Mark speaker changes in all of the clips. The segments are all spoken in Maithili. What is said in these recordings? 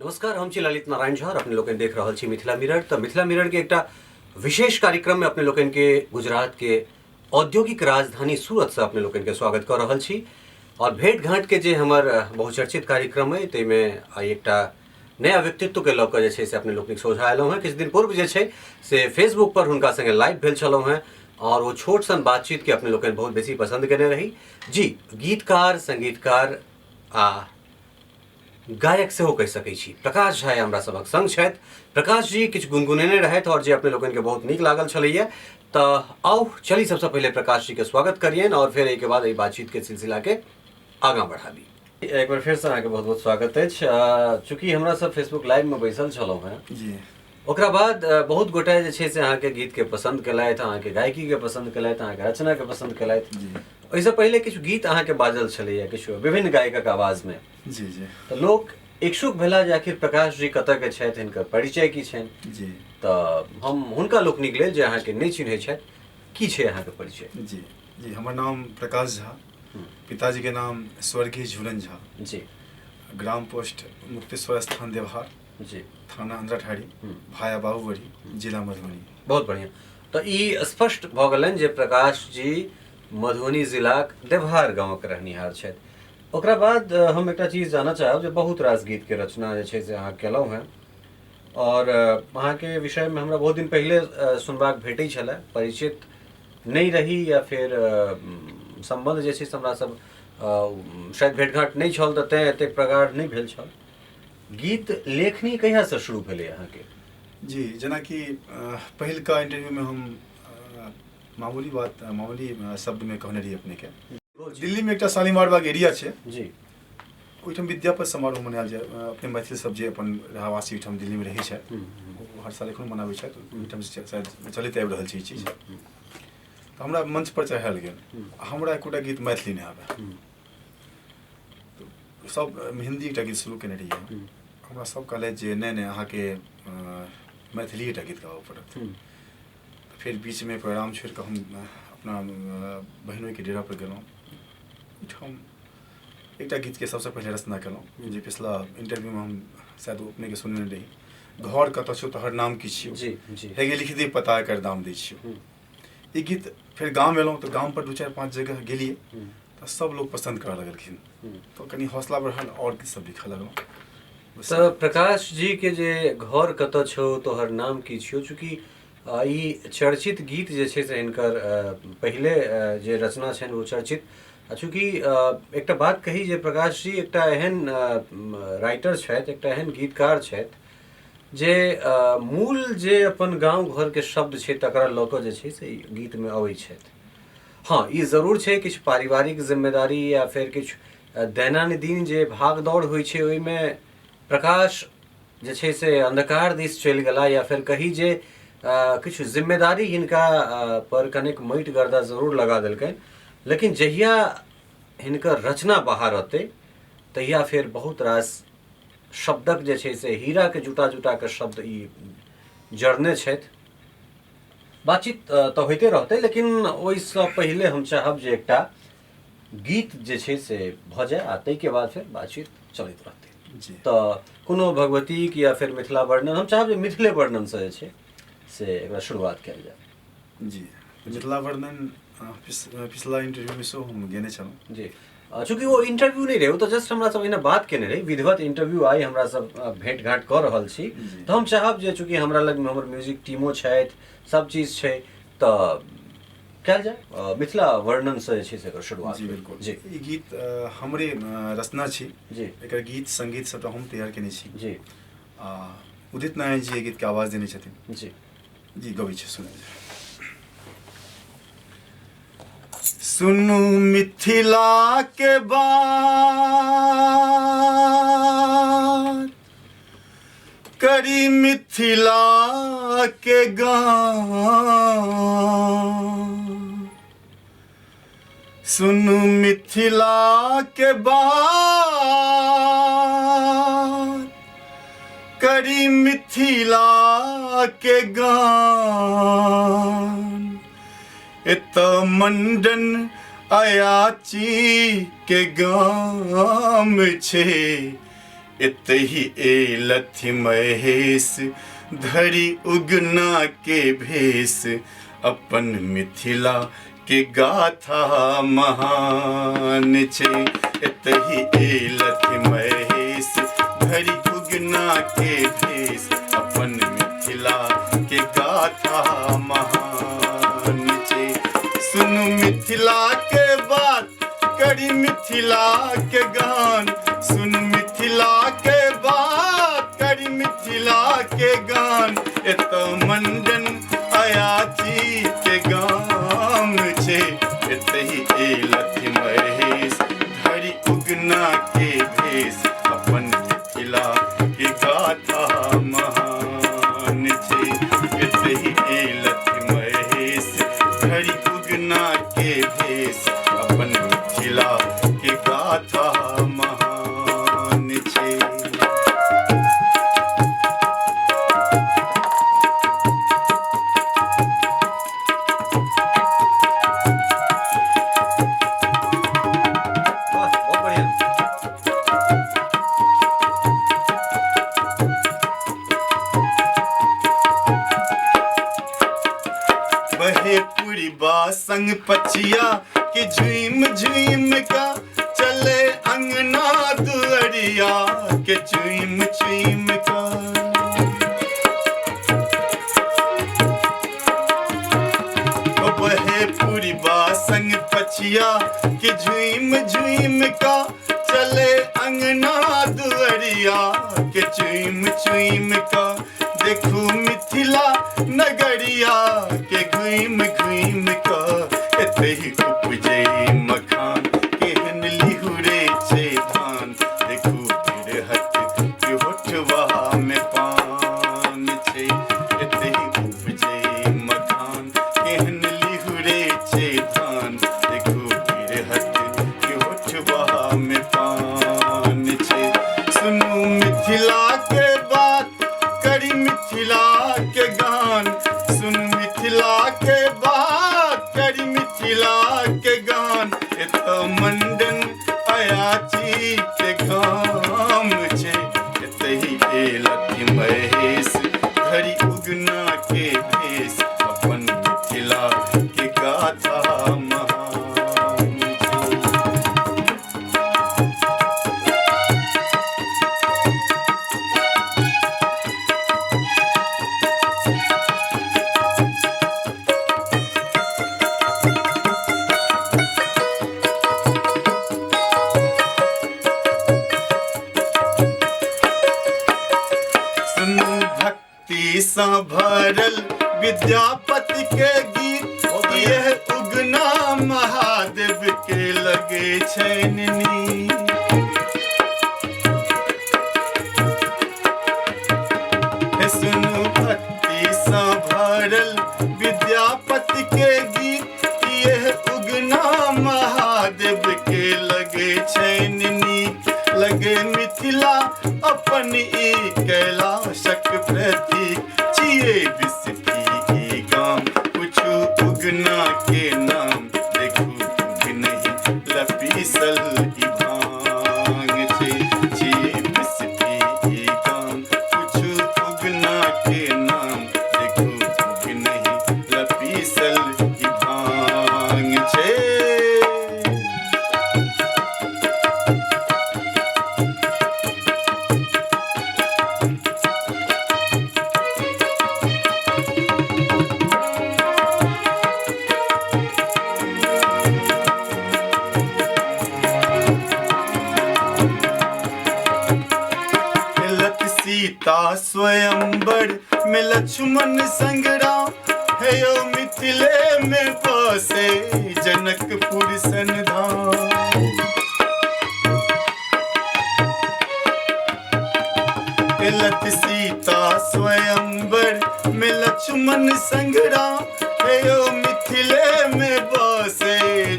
Speaker 1: नमस्कार, हम छी ललित नारायण झा और अपने लोकनि देख रहल छी मिथिला मिरर। तऽ मिथिला मिरर के एकटा विशेष कार्यक्रम में अपने लोकनि के गुजरात के औद्योगिक राजधानी सूरत से अपने लोकनि के स्वागत कर रहल छी और भेंट घाट के जे हमर बहुचर्चित कार्यक्रम है ताहिमे आइ एकटा नया व्यक्तित्व के लऽ कऽ जे छै से अपने लोकनिक सोझा अयलहुँ हेँ। किछु दिन पूर्व जे छै से फेसबुक पर हुनका संगे लाइव भेल छलहुँ हेँ और ओ छोट सन बातचीत के अपने लोकनि बहुत बेसी पसंद केने रही। जी, गीतकार, संगीतकार आ गायक सेहो कहि सकै छी प्रकाश झा हमरा सभक संग छथि। प्रकाश जी किछु गुनगुनेने रहथि और जे अपने लोकनिके बहुत नीक लागल छलैया। तऽ आउ चली सबसँ पहिले प्रकाश जी के स्वागत करियनि और फेर एहिके बाद एहि बातचीत के सिलसिला के आगाँ बढ़ाबी। एक बेर फेरसँ अहाँके बहुत बहुत स्वागत अछि। चूँकि हमरा सब फेसबुक लाइवमे बैसल छलहुँ हेँ
Speaker 2: जी,
Speaker 1: ओकरा बाद बहुत गोटे जे छै से अहाँके गीतके पसन्द केलथि, अहाँके गायकीके पसन्द केलथि, अहाँके रचनाके पसन्द केलथि।
Speaker 2: जी।
Speaker 1: ओहिसँ पहिले किछु गीत अहाँके बाजल छलैया किछु विभिन्न गायकक आवाजमे।
Speaker 2: जी जी।
Speaker 1: तऽ लोक इच्छुक भेला जे आखिर प्रकाश जी कतऽ के छथि, हिनकर परिचय की छनि।
Speaker 2: जी।
Speaker 1: तऽ हम हुनका लोकनिक लेल जे अहाँके नहि चिन्है छथि, की छै अहाँके परिचय?
Speaker 2: जी जी, हमर नाम प्रकाश झा, पिताजी के नाम स्वर्गीय झूलन झा।
Speaker 1: जी।
Speaker 2: ग्राम पोस्ट मुक्तेश्वर स्थान देवहार।
Speaker 1: जी।
Speaker 2: थाना अंधराठाढ़ी, भाया बाबूबढ़ी, जिला मधुबनी।
Speaker 1: बहुत बढ़िया। तऽ ई स्पष्ट भऽ गेलनि जे प्रकाश जी मधुबनी जिलाक देवहार गाँवक रहनिहार छथि। ओकरा बाद हम एकटा चीज जानऽ चाहब जे बहुत रास गीतके रचना जे छै से अहाँ केलहुँ हेँ और अहाँके विषयमे हमरा बहुत दिन पहिले सुनबाक भेटै छलए, परिचित नहि रही या फेर सम्बन्ध जे छै से हमरा सब शायद भेँटघाँट नहि छल तऽ तेँ एतेक प्रगाढ़ नहि भेल छल। गीत लेखनी कहियासँ शुरू भेलै अहाँके?
Speaker 2: जी, जेनाकि पहिलका इंटरव्यूमे हम मामूली बात मामूली शब्दमे कहने रही अपनेके, दिल्लीमे एकटा शालीमार बाग एरिया छै।
Speaker 1: जी।
Speaker 2: ओहिठाम विद्यापति समारोह मनायल जाय। अपने मैथिल सब जे अपन रहवासी ओहिठाम दिल्लीमे रहै छथि ओ हर साल एखनो मनाबै छथि। ओहिठाम शायद चलैत आबि रहल छै ई चीज। तऽ हमरा मंच पर चढ़ायल गेल, हमरा एकोटा गीत मैथिली नहि आबय। सब हिंदी एकटा गीत शुरू केने रहियै। हमरा सब कहलथि जे नहि नहि, अहाँके मैथिली एकटा गीत गाबऽ पड़त। फेर बीचमे प्रोग्राम छोड़ि कऽ हम अपना बहिनोइके डेरा पर गेलहुँ। ओहिठाम एकटा गीतके सबसँ पहिले रचना केलहुँ जे पिछला इंटरव्यूमे हम शायद अपनेके सुनने रही। घर कतऽ छौ तोहर नाम की छियौ,
Speaker 1: जी जी,
Speaker 2: हे गे लिख दे पता एकर दाम दै छियौ। ई गीत फेर गाम एलहुँ तऽ गाम पर 2-4-5 जगह गेलियै तऽ सब लोग पसन्द करऽ लगलखिन, तऽ कनि हौसला बढ़ल और गीत सब लिखऽ लगलहुँ।
Speaker 1: तऽ प्रकाश जी के जे घर कतऽ छौ तोहर नाम की छियौ, चूँकि ई चर्चित गीत जे छै से हिनकर पहिले जे रचना छनि ओ चर्चित। आ चूँकि एकटा बात कही जे प्रकाश जी एकटा एहन राइटर छथि, एकटा एहन गीतकार छथि जे मूल जे अपन गाँव घरके शब्द छै तकरा लऽ कऽ जे छै से गीतमे अबै छथि। हँ, ई जरूर छै किछु पारिवारिक जिम्मेदारी या फेर किछु दैनन्दिन जे भागदौड़ होइ छै ओहिमे प्रकाश जे छै से अन्धकार दिस चलि गेला या फेर कही जे किछु जिम्मेदारी हिनका पर कनेक माटि गर्दा जरूर लगा देलकनि, लेकिन जहिया हिनकर रचना बाहर अतै तहिया फेर बहुत रास शब्दक जे छै से हीराके जुटा जुटा कऽ शब्द ई जड़ने छथि। बातचीत तऽ होइते रहतै, लेकिन ओहिसँ पहिले हम चाहब जे एकटा गीत जे छै से भऽ जाय आ ताहिके बाद फेर बातचीत चलैत रहतै।
Speaker 2: जी।
Speaker 1: तऽ कोनो भगवतीक या फेर मिथिला वर्णन, हम चाहब जे मिथिले वर्णनसँ जे छै से एकरा शुरुआत कयल जाय।
Speaker 2: जी, मिथिला वर्णन पिछला इंटरव्यूमे सेहो हम गेने छलहुँ।
Speaker 1: जी, चूँकि ओ इंटरव्यू नहि रहै, ओ तऽ जस्ट हमरा सब एहिना बात केने रही, विधिवत इंटरव्यू आइ हमरा सब भेंट घाट कऽ रहल छी। तऽ हम चाहब जे चूँकि हमरा लगमे हमर म्यूजिक टीमो छथि, सब चीज छै, तऽ कयल जाय मिथिला वर्णनसँ जे छै से एकर शुरुआत।
Speaker 2: जी बिल्कुल।
Speaker 1: जी,
Speaker 2: ई गीत हमरे रचना छी।
Speaker 1: जी।
Speaker 2: एकर गीत संगीत सबटा हम तैयार केने छी।
Speaker 1: जी।
Speaker 2: आ उदित नारायण जी एहि गीतके आवाज देने छथिन।
Speaker 1: जी
Speaker 2: जी, गबै छी, सुनल जाय। सुनू मिथिला के बात, करी मिथिला के गान। सुनू मिथिला के बात, करी मिथिला के गान। एत मंडन अयाची के गाम छै, एतहि एलथि महेश धरि उगना के भेष, अपन मिथिला के गाथा महान छै। एतहि एलथि महेश धरि उगना के भेष, अपन मिथिला के गाथा महान छै। सुनु मिथिला के बात करी मिथिला के गान, सुनु मिथिला के बात करी मिथिला के गान, एत मंडन अयाची के गाम छै। एतहि एलथि महेश धरि उगना के भेष, अपन मिथिला के गाथा महान छै। एतहि एलथि महेश धरि उगना के भेष, अपन मिथिला के गाथा महान छै।
Speaker 1: वाह, बहुत बढ़िया।
Speaker 2: बहे पुरबा संग पछिया के झूम झूम का, चले अंगना दुअरिया के चूम चूम का। ओ बहे पुरबा संग पछिया के झूम झूम का, चले अंगना दुअरिया के चूम चूम का। देखू मिथिला नगरिया के घूम घूम का, एतहि उपजै मखान केहन लिहुरे छै धान, देखू गिरहत के होठवा में पान छै। एतहि उपजै मखान केहन लिहुरे छै धान, देखू गिरहत के होठवा में पान छै। सुनू मिथिला के बात करी मिथिला के गान, सुन मिथिला के बात करी मिथिला के गान, एत मंडन अयाची के गाम छै। एतहि एलथि महेश धरि उगना के भेष, अपन मिथिला के गाथा महान छै। सुनु भक्ति सँ भरल विद्यापति के गीत, यह उगना महादेव के लगे छैन नीक। सुनु भक्ति सँ भरल विद्यापति के गीत, यह उगना महादेव के लगे छैन नीक। लगे मिथिला अपन ई कैलाशक प्रतीक, छियै बिसफी ई गाम पूछू उगना के नाम, देखू उगनहि लपीसल ई भांग छै। छियै बिसफी ई गाम पूछू उगना के नाम, देखू उगनहि लपीसल ई भांग छै। लत सीता स्वयंवर में लक्ष्मण संग राम, हे यो मिथिले में बसे जनकपुर सन धाम। लत सीता स्वयंवर में लक्ष्मण संग राम, हे यो मिथिले में बसे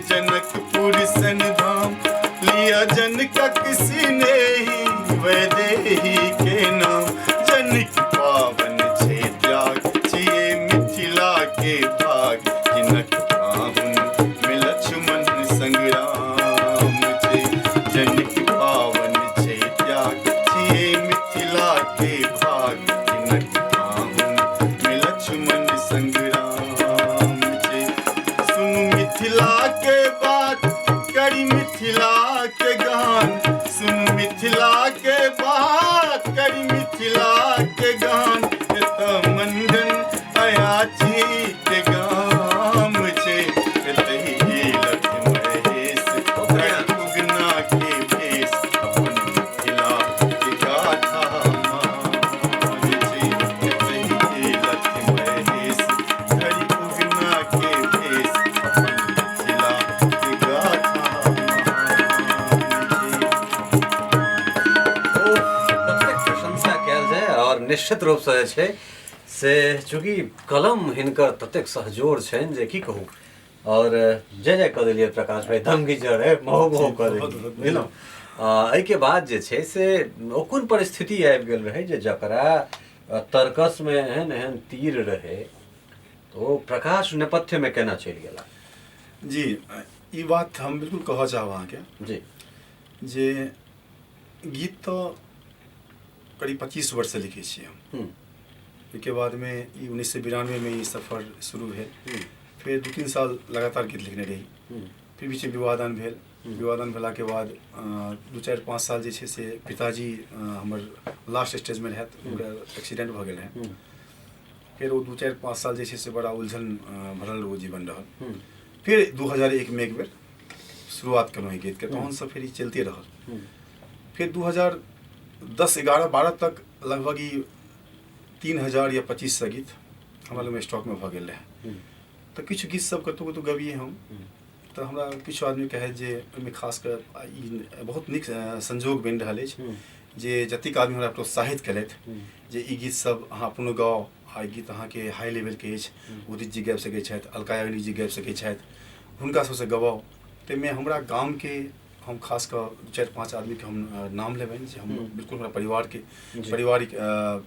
Speaker 2: जनकपुर सन धाम। लिया जनकक सिनेही वैदेही के नाम, जनक पावन छे त्याग छियै मिथिला के भाग, जिनक पाहुन में लक्ष्मण संग राम छै। जनक पावन छे त्याग छियै मिथिला के गान, सुनू मिथिला के बात, करी मिथिला के गान। एतऽ मंडन अयाची के गाम छै, एतहि लक्ष्मण महेश धरि उगना के भेष, अपन मिथिला के गाथा मान छै। एतहि लक्ष्मण महेश धरि उगना के भेष, अपन मिथिला के गाथा मान छै।
Speaker 1: ओ कतेक प्रशंसा कयल जाय। आओर निश्चित रूपसँ जे छै से चूँकि कलम हिनकर ततेक सहजोर छनि जे की कहू, आओर जय जय कऽ देलियै प्रकाश भाई, दम गिजर है महो महो कऽ
Speaker 2: बहुत
Speaker 1: देलियै,
Speaker 2: बहुत
Speaker 1: बुझलहुँ। एहिके बाद जे छै से ओ कोन परिस्थिति आबि गेल रहै जे जकरा तर्कसमे एहन एहन तीर रहै, तऽ ओ प्रकाश नेपथ्यमे केना चलि गेला?
Speaker 2: जी, ई बात हम बिल्कुल कहऽ चाहब अहाँके
Speaker 1: जी
Speaker 2: जे गीत तऽ करीब 25 वर्षसँ लिखै छी हम। ओहिके बादमे ई 1992मे ई सफर शुरू भेल। फेर 2-3 साल लगातार गीत लिखने रही। फिर बीचमे विवाहदान भेल। विवाहदान भेलाके बाद 2-4-5 साल जे छै से पिताजी हमर लास्ट स्टेजमे रहथि, हुनका एक्सीडेंट भऽ गेल रहै। फेर ओ 2-4-5 साल जे छै से बड़ा उलझन भरल ओ जीवन रहल। फेर 2001मे एक बेर शुरुआत केलहुँ एहि गीतके, तहनसँ फेर ई चलिते रहल। फेर 2010, 11, 12 तक लगभग ई 3000 या 2500 गीत हमरा लगमे स्टॉकमे भऽ गेल रहै। तऽ किछु गीत सब कतहु कतहु गबियै हम, तऽ हमरा किछु आदमी कहै जे ओहिमे खास कऽ ई बहुत नीक संजोग बनि रहल अछि जे जतेक आदमी हमरा प्रोत्साहित केलथि जे ई गीत सब अहाँ अपनो गाउ आ ई गीत अहाँके हाई लेवलके अछि, उदित जी गाबि सकै छथि, अलका याग्निक जी गाबि सकै छथि, हुनका सबसँ गबाउ। ताहिमे हमरा गामके हम खास कऽ 4-5 आदमीके हम नाम लेबनि जे हम बिल्कुल हमरा परिवारके पारिवारिक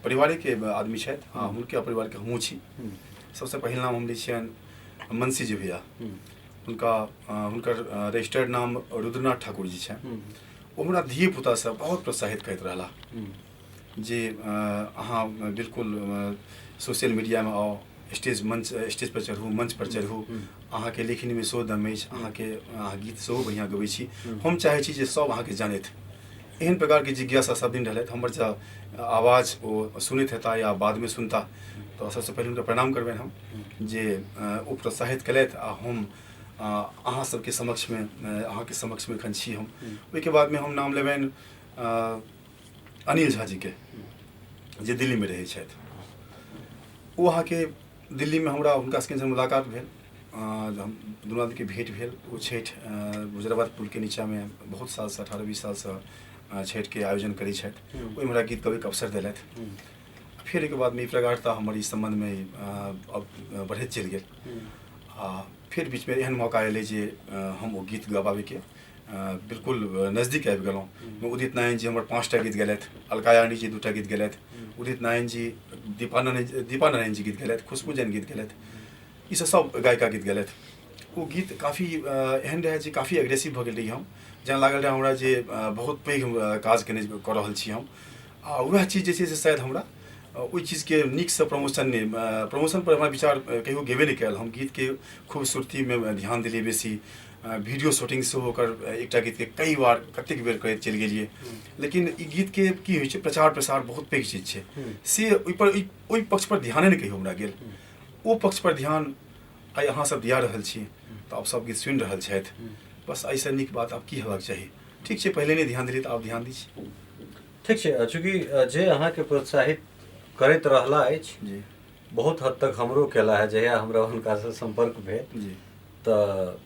Speaker 2: परिवारेके आदमी छथि आ हुनके परिवारके हमहूँ छी। सबसँ पहिल नाम हम लै छियनि मनसी जी भैया। हुनका हुनकर रजिस्टर्ड नाम रुद्रनाथ ठाकुर जी छनि। ओ हमरा धिये पुतासँ बहुत प्रोत्साहित करैत रहला जे अहाँ बिल्कुल सोशल मीडियामे आउ, स्टेज मंच स्टेज पर चढ़ू, मंच पर चढ़ू, अहाँके लेखनीमे सेहो दम अछि, अहाँके अहाँ गीत सेहो बढ़िआँ गबै छी, हम चाहै छी जे सब अहाँके जानथि। एहन प्रकारके जिज्ञासा सब दिन रहलथि। हमर जँ आवाज ओ सुनैत हेता या बादमे सुनता तऽ सबसँ पहिले हुनका प्रणाम करबनि हम जे ओ प्रोत्साहित केलथि आ हम अहाँ सबके समक्षमे अहाँके समक्षमे एखन छी हम। ओहिके बादमे हम नाम लेबनि अनिल झा जीके जे दिल्लीमे रहै छथि। ओ अहाँके दिल्लीमे हमरा हुनका सबके जहन मुलाकात भेल, हम दुनू आदमीके भेँट भेल, ओ छठि गुजराबाद पुलके नीचाँमे बहुत सालसँ 18-20 सालसँ छठिके आयोजन करै छथि, ओहिमे हमरा गीत गबैके अवसर देलथि। फेर ओहिके बादमे ई प्रगाढ़ता हमर ई सम्बन्धमे अब बढ़ैत चलि गेल आ फेर बीचमे एहन मौका एलै जे हम ओ गीत गबाबैके बिल्कुल नजदीक आबि गेलहुँ। उदित नारायण जी हमर 5टा गीत गेलथि, अलका याग्निक जी 2टा गीत गेलथि, उदित नारायण जी, दीपा नारायण जी गीत गेलथि, खुशबू जैन गीत गेलथि, ई सब सब गायिका गीत गेलथि। ओ गीत काफी एहन रहै जे काफी एग्रेसिव भऽ गेल रही हम, जेना लागल रहै हमरा जे बहुत पैघ काज केने कऽ रहल छी हम। आ वएह चीज जे छै से शायद हमरा ओहि चीजके नीकसँ प्रमोशन नहि, प्रमोशनपर हमरा विचार कहियो गेबे नहि कयल। हम गीतके खूबसूरतीमे ध्यान देलियै बेसी, वीडियो शूटिंग सेहो ओकर एकटा गीतके कई बार कतेक बेर करैत चलि गेलियै। लेकिन ई गीतके की होइ छै, प्रचार प्रसार बहुत पैघ चीज छै, से ओहिपर ओहि पक्षपर ध्याने नहि कहियो हमरा गेल। ओ पक्षपर ध्यान आइ अहाँ सब दिया रहल छी तऽ आब सब गीत सुनि रहल छथि, बस एहिसँ नीक बात आब की हेबाक चाही। ठीक छै, पहिले नहि ध्यान देलियै तऽ आब ध्यान दै छी।
Speaker 1: ठीक छै, चूँकि जे अहाँके प्रोत्साहित करैत रहला अछि
Speaker 2: जी
Speaker 1: बहुत हद तक हमरो केला है, जहिया हमरा हुनकासँ सम्पर्क भेल
Speaker 2: जी
Speaker 1: तऽ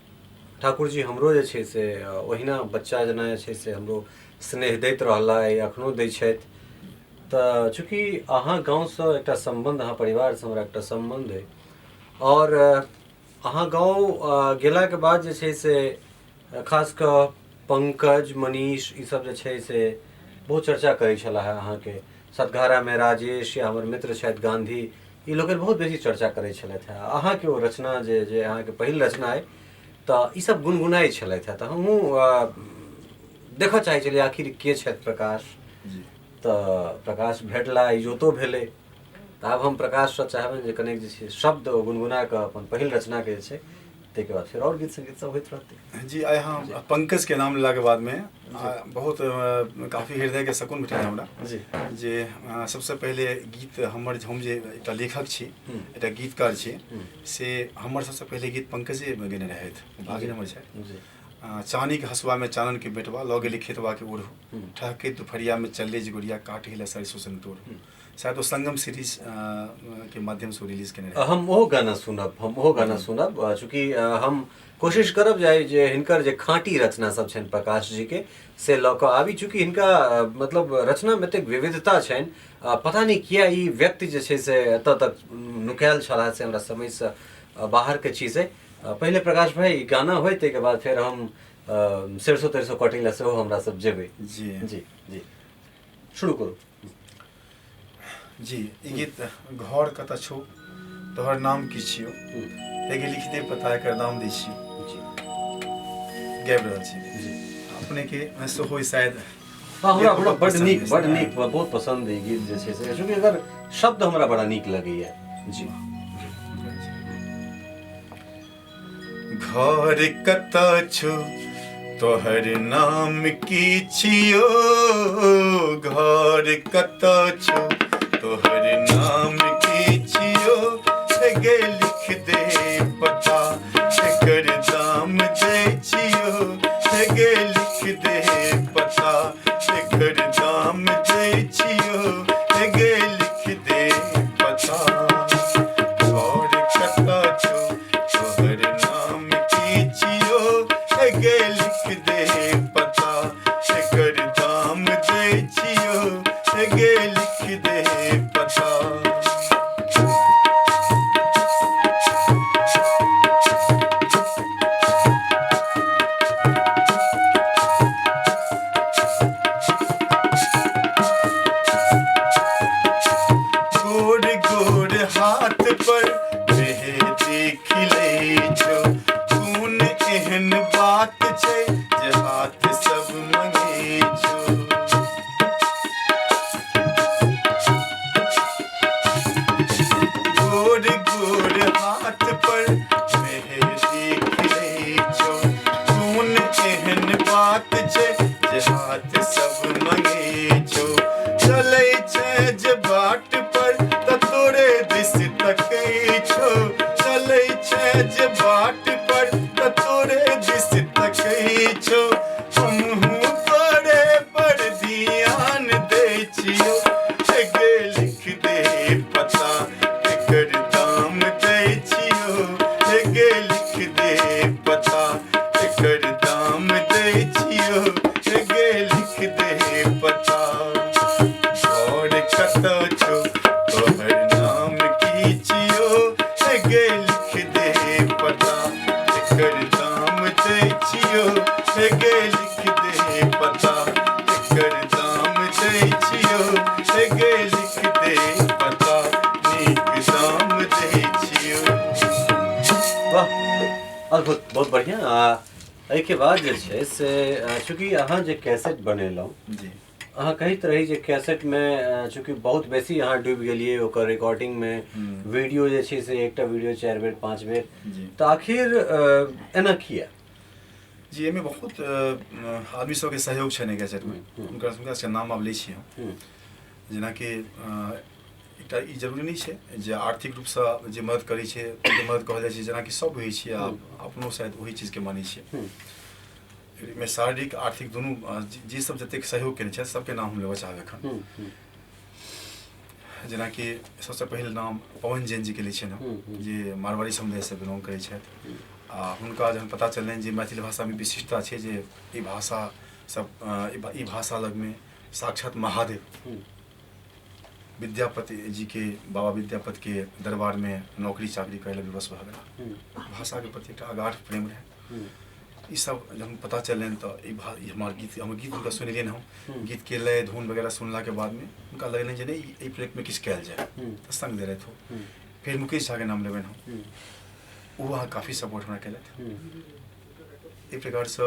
Speaker 1: ठाकुर जी हमरो जे छै से ओहिना बच्चा जेना जे छै से हमरो स्नेह दैत रहला, एखनो दै छथि। तऽ चूँकि अहाँ गाँवसँ एकटा सम्बन्ध, अहाँ परिवारसँ हमरा एकटा सम्बन्ध अइ, आओर अहाँ गाँव गेलाके बाद जे छै से खास कऽ पंकज मनीष ईसब जे छै से बहुत चर्चा करै छलाह अहाँके। सतघारामे राजेश या हमर मित्र छथि गांधी, ई लोकनि बहुत बेसी चर्चा करै छलथि हेँ अहाँके ओ रचना जे जे अहाँके पहिल रचना अइ, तऽ ईसब गुनगुनाइ छलथि हेँ। तऽ हमहूँ देखऽ चाहै छलियै आखिर के छथि प्रकाश।
Speaker 2: जी
Speaker 1: तऽ प्रकाश भेटला, इजोतो भेलै। तऽ आब हम प्रकाशसँ चाहबनि जे कनेक जे छै शब्द गुनगुना कऽ अपन पहिल रचनाके जे छै ताहिके बाद फेर आओर गीत संगीत सब होइत रहतै।
Speaker 2: जी, आइ अहाँ पंकज के नाम लेलाके बादमे बहुत काफी हृदयके सुकून भेटल हमरा।
Speaker 1: जी।
Speaker 2: जे सबसँ पहिले गीत हमर, हम जे एकटा लेखक छी, एकटा गीतकार छी, से हमर सबसँ पहिले गीत पंकजे गेने रहथि, भागिन हमर छथि।
Speaker 1: जी।
Speaker 2: चानीके हँसुआमे चाननके बेटवा लऽ गेली खेतबाके ओढ़ू, ठहके दुपहरियामे चलले जे गोरिया काट हिला सरिसो संग तोड़ू। शायद ओ संगम सीरीज के माध्यमसँ रिलीज केने रहै।
Speaker 1: हम ओहो गाना सुनब, हम ओहो गाना सुनब। चूँकि हम कोशिश करब जाय जे हिनकर जे खाँटी रचना सब छनि प्रकाश जी के से लऽ कऽ आबी। चूँकि हिनका मतलब रचनामे एतेक विविधता छनि, पता नहि किया ई व्यक्ति जे छै से एतऽ तक नुकायल छलाह, से हमरा समझसँ बाहरके चीज अइ। पहिले प्रकाश भाई ई गाना होय, ताहिके बाद फेर हम सरिसो तरिसो कटै लए सेहो हमरा सब जेबै।
Speaker 2: जी।
Speaker 1: जी जी, शुरू करू।
Speaker 2: जी, ई गीत घर कतऽ छौ तोहर नाम की छियौ, एगे लिख दे पता एकर दाम दै छियौ।
Speaker 1: जी।
Speaker 2: गाबि रहल छी।
Speaker 1: जी।
Speaker 2: अपने के सेहो शायद
Speaker 1: हाँ, हमरा
Speaker 2: गीत
Speaker 1: हमरा
Speaker 2: बहुत
Speaker 1: बड
Speaker 2: पसंद
Speaker 1: नीक
Speaker 2: अछि।
Speaker 1: बड नीक, बहुत पसंद ई गीत जे छै से, चूँकि एकर शब्द हमरा बड़ा नीक लगैया। जी।
Speaker 2: घर कतऽ छौ तोहर नाम की छियौ, घर कतऽ छौ तोहर नाम की छियौ, गे लिख दे पता एकर दाम दै छियौ, गे लिख दे पता एकर दाम दै छियौ, गे लिख दे पता। घर कतऽ छौ तोहर नाम की छियौ, गे लिख दे पता एकर दाम दै छियौ, गे लिख दे पता। गोर गोर हाथ पर मेहंदी खिलै छौ, कोन एहन बात छै जे हाथ सब मंगै छौ। गोर गोर हाथ पर मेहंदी खिलै छौ, कोन एहन बात छै जे हाथ सब मंगै छौ। चलै छै जे बाट पर तऽ तोरे दिस तकै छौ, चलै छै जे बाट पर तऽ तोरे दिस तकै छौ। हमहूँ तोरे पर ध्यान दै छियौ, गे लिख दे पता एकर दाम दै छियौ, गे लिख दे पता एकर दाम दै छियौ, गे लिख दे पता। घर कतऽ छौ तोहर नाम की छियौ, गे लिख दे पता एकर दाम दै छियौ, गे लिख दे पता एकर दाम दै छियौ, गे लिख दे पता नीक दाम दै छियौ।
Speaker 1: वाह, अद्भुत, बहुत बढ़िया। एहिके बाद जे छै से चूँकि अहाँ जे कैसेट बनेलहुँ,
Speaker 2: जी,
Speaker 1: अहाँ कहैत रही जे कैसेटमे चूँकि बहुत बेसी अहाँ डूबि गेलियै ओकर रिकॉर्डिंगमे, वीडियो जे छै से एकटा वीडियो 4 बेर 5 बेर,
Speaker 2: जी,
Speaker 1: तऽ आखिर एना किया?
Speaker 2: जी, एहिमे बहुत आदमी सबके सहयोग छनि एहि कैसेटमे, हुनका सबके नाम आब लै छी हम। जेनाकि एकटा ई जरूरी नहि छै जे आर्थिक रूपसँ जे मदद करै छै ओहिके मदद कहल जाइ छै, जेनाकि सब होइ छै, आब अपनो शायद ओहि चीजके मानै छियै। एहिमे शारीरिक आर्थिक दुनू जे सब जतेक सहयोग केने छथि सबके नाम हम लेबऽ चाहब एखन। जेनाकि सबसँ पहिल नाम पवन जैन जीके लै छियनि हम, जे मारवाड़ी समुदायसँ बिलोंग करै छथि। आ हुनका जहन पता चललनि जे मैथिली भाषामे विशिष्टता छै, जे ई भाषा सब ई भाषा लगमे साक्षात महादेव विद्यापति जी के, बाबा विद्यापति के दरबारमे नौकरी चाकरी करै लए विवश भऽ गेला। भाषाके प्रति एकटा अगाध प्रेम रहै। ई सब जहन पता चललनि तऽ ई हमर गीत, हमर गीत हुनका सुनेलियनि हम, गीतके लय धुन वगैरह सुनलाके बादमे हुनका लगलनि जे नहि एहि प्रोजेक्टमे किछु कयल जाय, तऽ सङ्ग देलथि ओ। फेर मुकेश झाके नाम लेबनि हम, ओ अहाँ काफी सपोर्ट हमरा केलथि। एक प्रकारसँ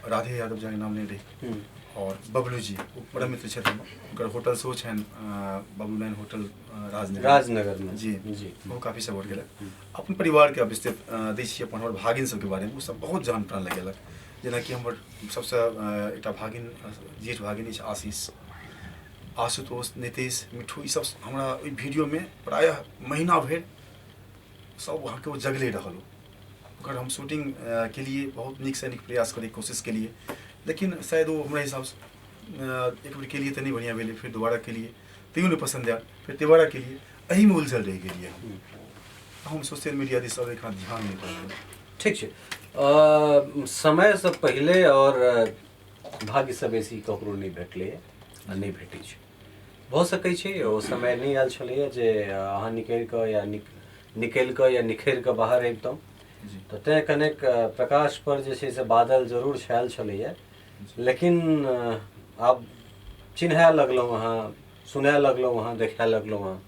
Speaker 2: राधे यादव जाके नाम लेने रही। आओर बबलू जी ओ परम मित्र छथि हमर, हुनकर होटल सेहो छनि बबलू लाइन होटल राजनगर।
Speaker 1: राजनगरमे।
Speaker 2: जी जी, ओ काफी सपोर्ट केलक। अपन परिवारके विस्तृत दै छी अपन हमर भागिन सबके बारेमे, ओ सब बहुत जान प्राण लगेलक। जेनाकि हमर सबसँ एकटा भागिन, जेठ भागिन अछि आशीष, आशुतोष, नीतीश, मिट्ठू, ई सब हमरा ओहि वीडियोमे प्रायः महीना भरि सब अहाँके ओ जगले रहल। ओकर हम शूटिंग केलिए, बहुत नीकसँ नीक प्रयास करैके कोशिश केलिए, लेकिन शायद ओ हमरा हिसाबसँ एक बेर केलिए तऽ नहि बढ़िआँ भेलै, फेर दोबारा केलिए तैयो नहि पसन्द आयल, फेर तेबारा केलिए, एहिमे उलझल रहि गेलिए हम। हम सोशल मीडिया दिस अब एखन ध्यान नहि देलियै।
Speaker 1: ठीक छै। समयसँ पहिले आओर भाग्यसँ बेसी ककरो नहि भेटलैए आ नहि भेटै छै। भऽ सकै छै ओ समय नहि आयल छलैए जे अहाँ निकलि कऽ या निकलि कऽ या निखरि कऽ बाहर अबितहुँ, तऽ तेँ कनेक प्रकाशपर जे छै से बादल जरूर छायल छलैए, लेकिन आब चिन्हाए लगलहुँ अहाँ, सुनाए लगलहुँ अहाँ, देखाए लगलहुँ अहाँ,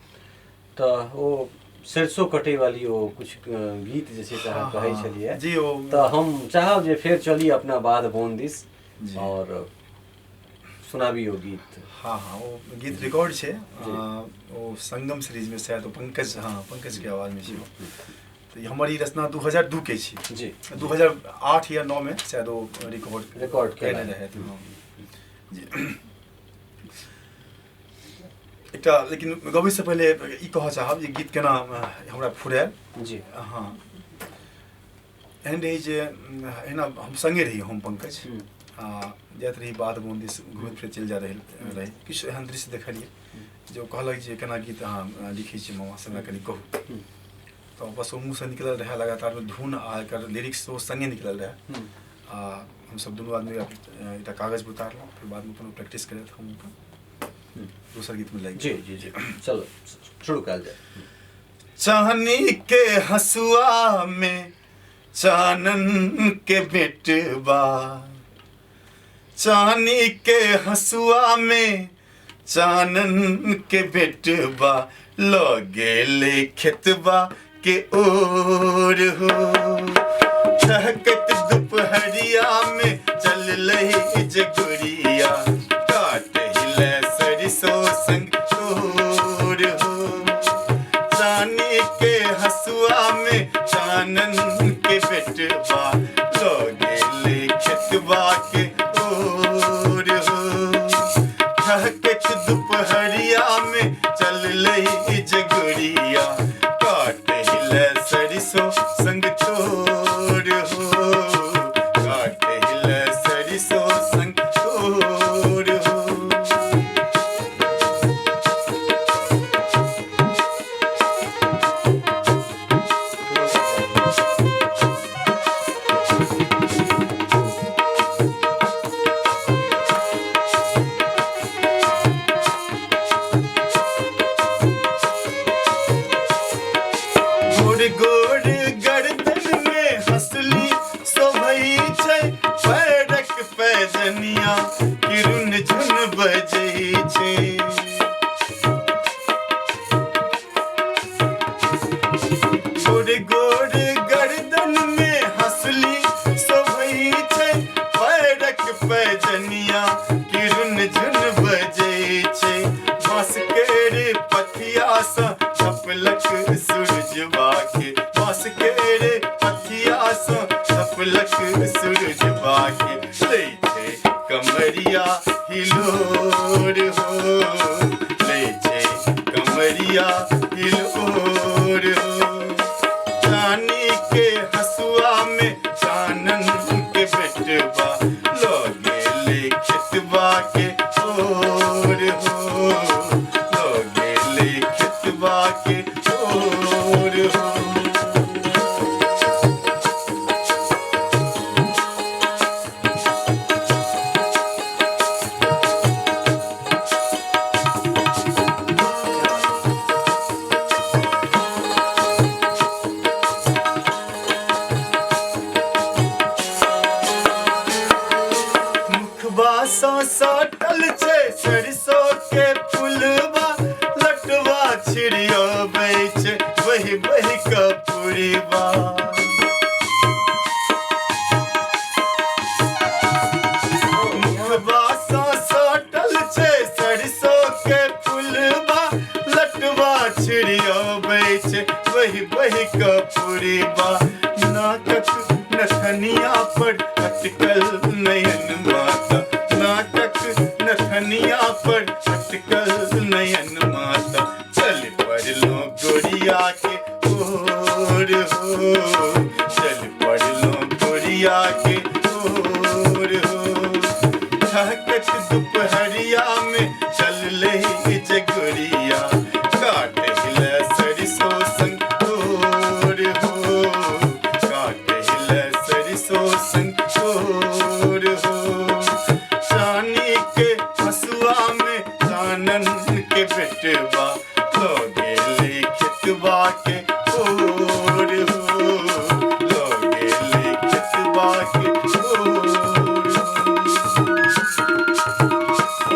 Speaker 1: तऽ ओ सरिसो कटैवाली ओ किछु गीत जे छै से अहाँ कहै छलियै
Speaker 2: जी, ओ
Speaker 1: तऽ हम चाहब जे फेर चली अपना बाध बोन दिस आओर सुनाबी ओ गीत।
Speaker 2: हाँ हाँ, ओ गीत रिकॉर्ड छै, ओ संगम सीरीजमे शायद ओ पंकज, हाँ पंकजके आवाजमे छै ओ। तऽ हमर ई रचना 2002 के छी
Speaker 1: जी,
Speaker 2: 2008 या 9 मे शायद ओ रिकॉर्ड
Speaker 1: केने
Speaker 2: रहै। जी, एकटा लेकिन गबैसँ पहिले ई कहऽ चाहब जे गीत केना हमरा फुरायल।
Speaker 1: जी
Speaker 2: हाँ, एहन रही जे एहिना हम सङ्गे रही, हम पंकज आ जाइत रही बाध बोन दिस, घुमैत फिरैत चलि जा रही, किछु एहन दृश्य देखलियै जे ओ कहलक जे केना गीत अहाँ लिखै छियै मामा, से हमरा कनि कहू। तऽ बस ओ मुँहसँ निकलल रहए लगातार धुन आ एकर लिरिक्स सेहो सङ्गे निकलल रहए, आ हमसब दुनू आदमी एकटा कागज पर उतारलहुँ, फेर बादमे कोनो प्रैक्टिस करैत हम दोसर गीतमे लागि।
Speaker 1: जी जी जी, चलो शुरू कयल जाय।
Speaker 2: चांदी के हंसुआ में चानन के बेटबा, चांदी के हंसुआ में चानन के बेटबा, लगे ले खेतबा के ओर हो, ठहकत दुपहरिया में चल लही जगुरिया, काट हिले सरिसो संग तोर हो, चानी के हसुआ में चानन के बेटबा, लगे ले खेतबा के ओर हो, ठहकत दुपहरिया में चल लही जगुरिया, काट हिले सरिसो संग तोर हो, काट हिले सरिसो संग तोर हो। गोर गोर गर्दन में हंसली शोभै छै, पैरक पैजनिया किरुन झुन बजै छै, गोर गोर गर्दन में हंसली शोभै छै, पैरक पैजनिया किरुन झुन बजै छै, बाँस केर पथिया सँ छपलक सूरजबा के, बाँस केर पथिया सँ छपलक सूरजबा के, लै छै कमरिया हिलोर हो, लै छै कमरिया हिलोर हो, चानी के हसुआ में चानन के बेटबा, लगे ले खेतबा के ओर हो, लगे ले खेतबा के ओर हो। मुखबा सँ सटल छै सरिसो के फुलबा, लटवा छिड़ियबै छै बहि बहि कपूरीबा, ठहकत दुपहरिया में चलले जे गोरिया, काटे ले सरिसो संग तोर हो, काटे ले सरिसो संग तोर हो। चानी के हसुआ में चानन के बेटवा, लोगे ले खेतवा के ओर हो, लोगे ले खेतवा के ओर हो।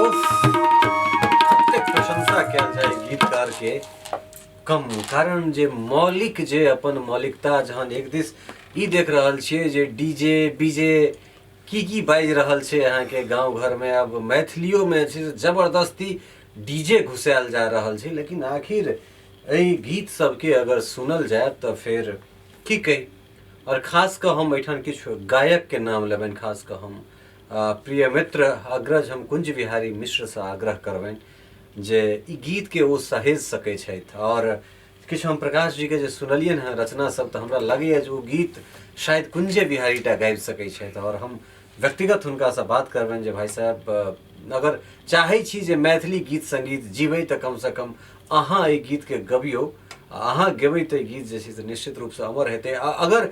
Speaker 1: उफ, कतेक प्रशंसा कयल जाय गीतकार के कम, कारण जे मौलिक जे अपन मौलिकता जहन एक दिस ई देख रहल छियै जे डीजे बीजे की की बाजि रहल छै अहाँके गाँव घरमे, आब मैथिलियोमे छै से जबरदस्ती डीजे घुसायल जा रहल छै, लेकिन आखिर एहि गीत सबके अगर सुनल जाय तऽ फेर की कही। आओर खास कऽ हम एहिठाम किछु गायकके नाम लेबनि, खास कऽ हम प्रिय मित्र अग्रज हम कुंज बिहारी मिश्रसँ आग्रह करबनि जे ई गीतके ओ सहेज सकै छथि। आओर किछु हम प्रकाश जीके जे सुनलियनि हँ रचना सब, तऽ हमरा लगैए जे ओ गीत शायद कुंजे बिहारी टा गाबि सकै छथि। आओर हम व्यक्तिगत हुनकासँ बात करबनि जे भाइ साहेब, अगर चाहै छी जे मैथिली गीत सङ्गीत जीबै तऽ कमसँ कम अहाँ एहि गीतके गबियौ, अहाँ गेबै तऽ ई गीत जे छै से निश्चित रूपसँ अमर हेतै। आ अगर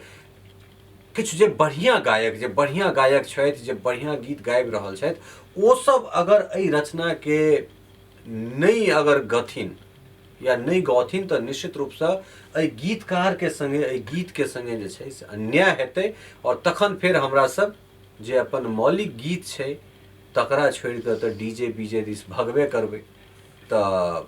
Speaker 1: किछु जे बढ़िआँ गायक, जे बढ़िआँ गायक छथि, जे बढ़िआँ गीत गाबि रहल छथि, ओसब अगर एहि रचनाके नहि अगर गथिन या नहि गौथिन तऽ निश्चित रूपसँ एहि गीतकारके सङ्गे एहि गीतके सङ्गे जे छै से अन्याय हेतै। आओर तखन फेर हमरा सब जे अपन मौलिक गीत छै तकरा छोड़ि कऽ तऽ डी जे बीजे दिस भगबे करबै। तऽ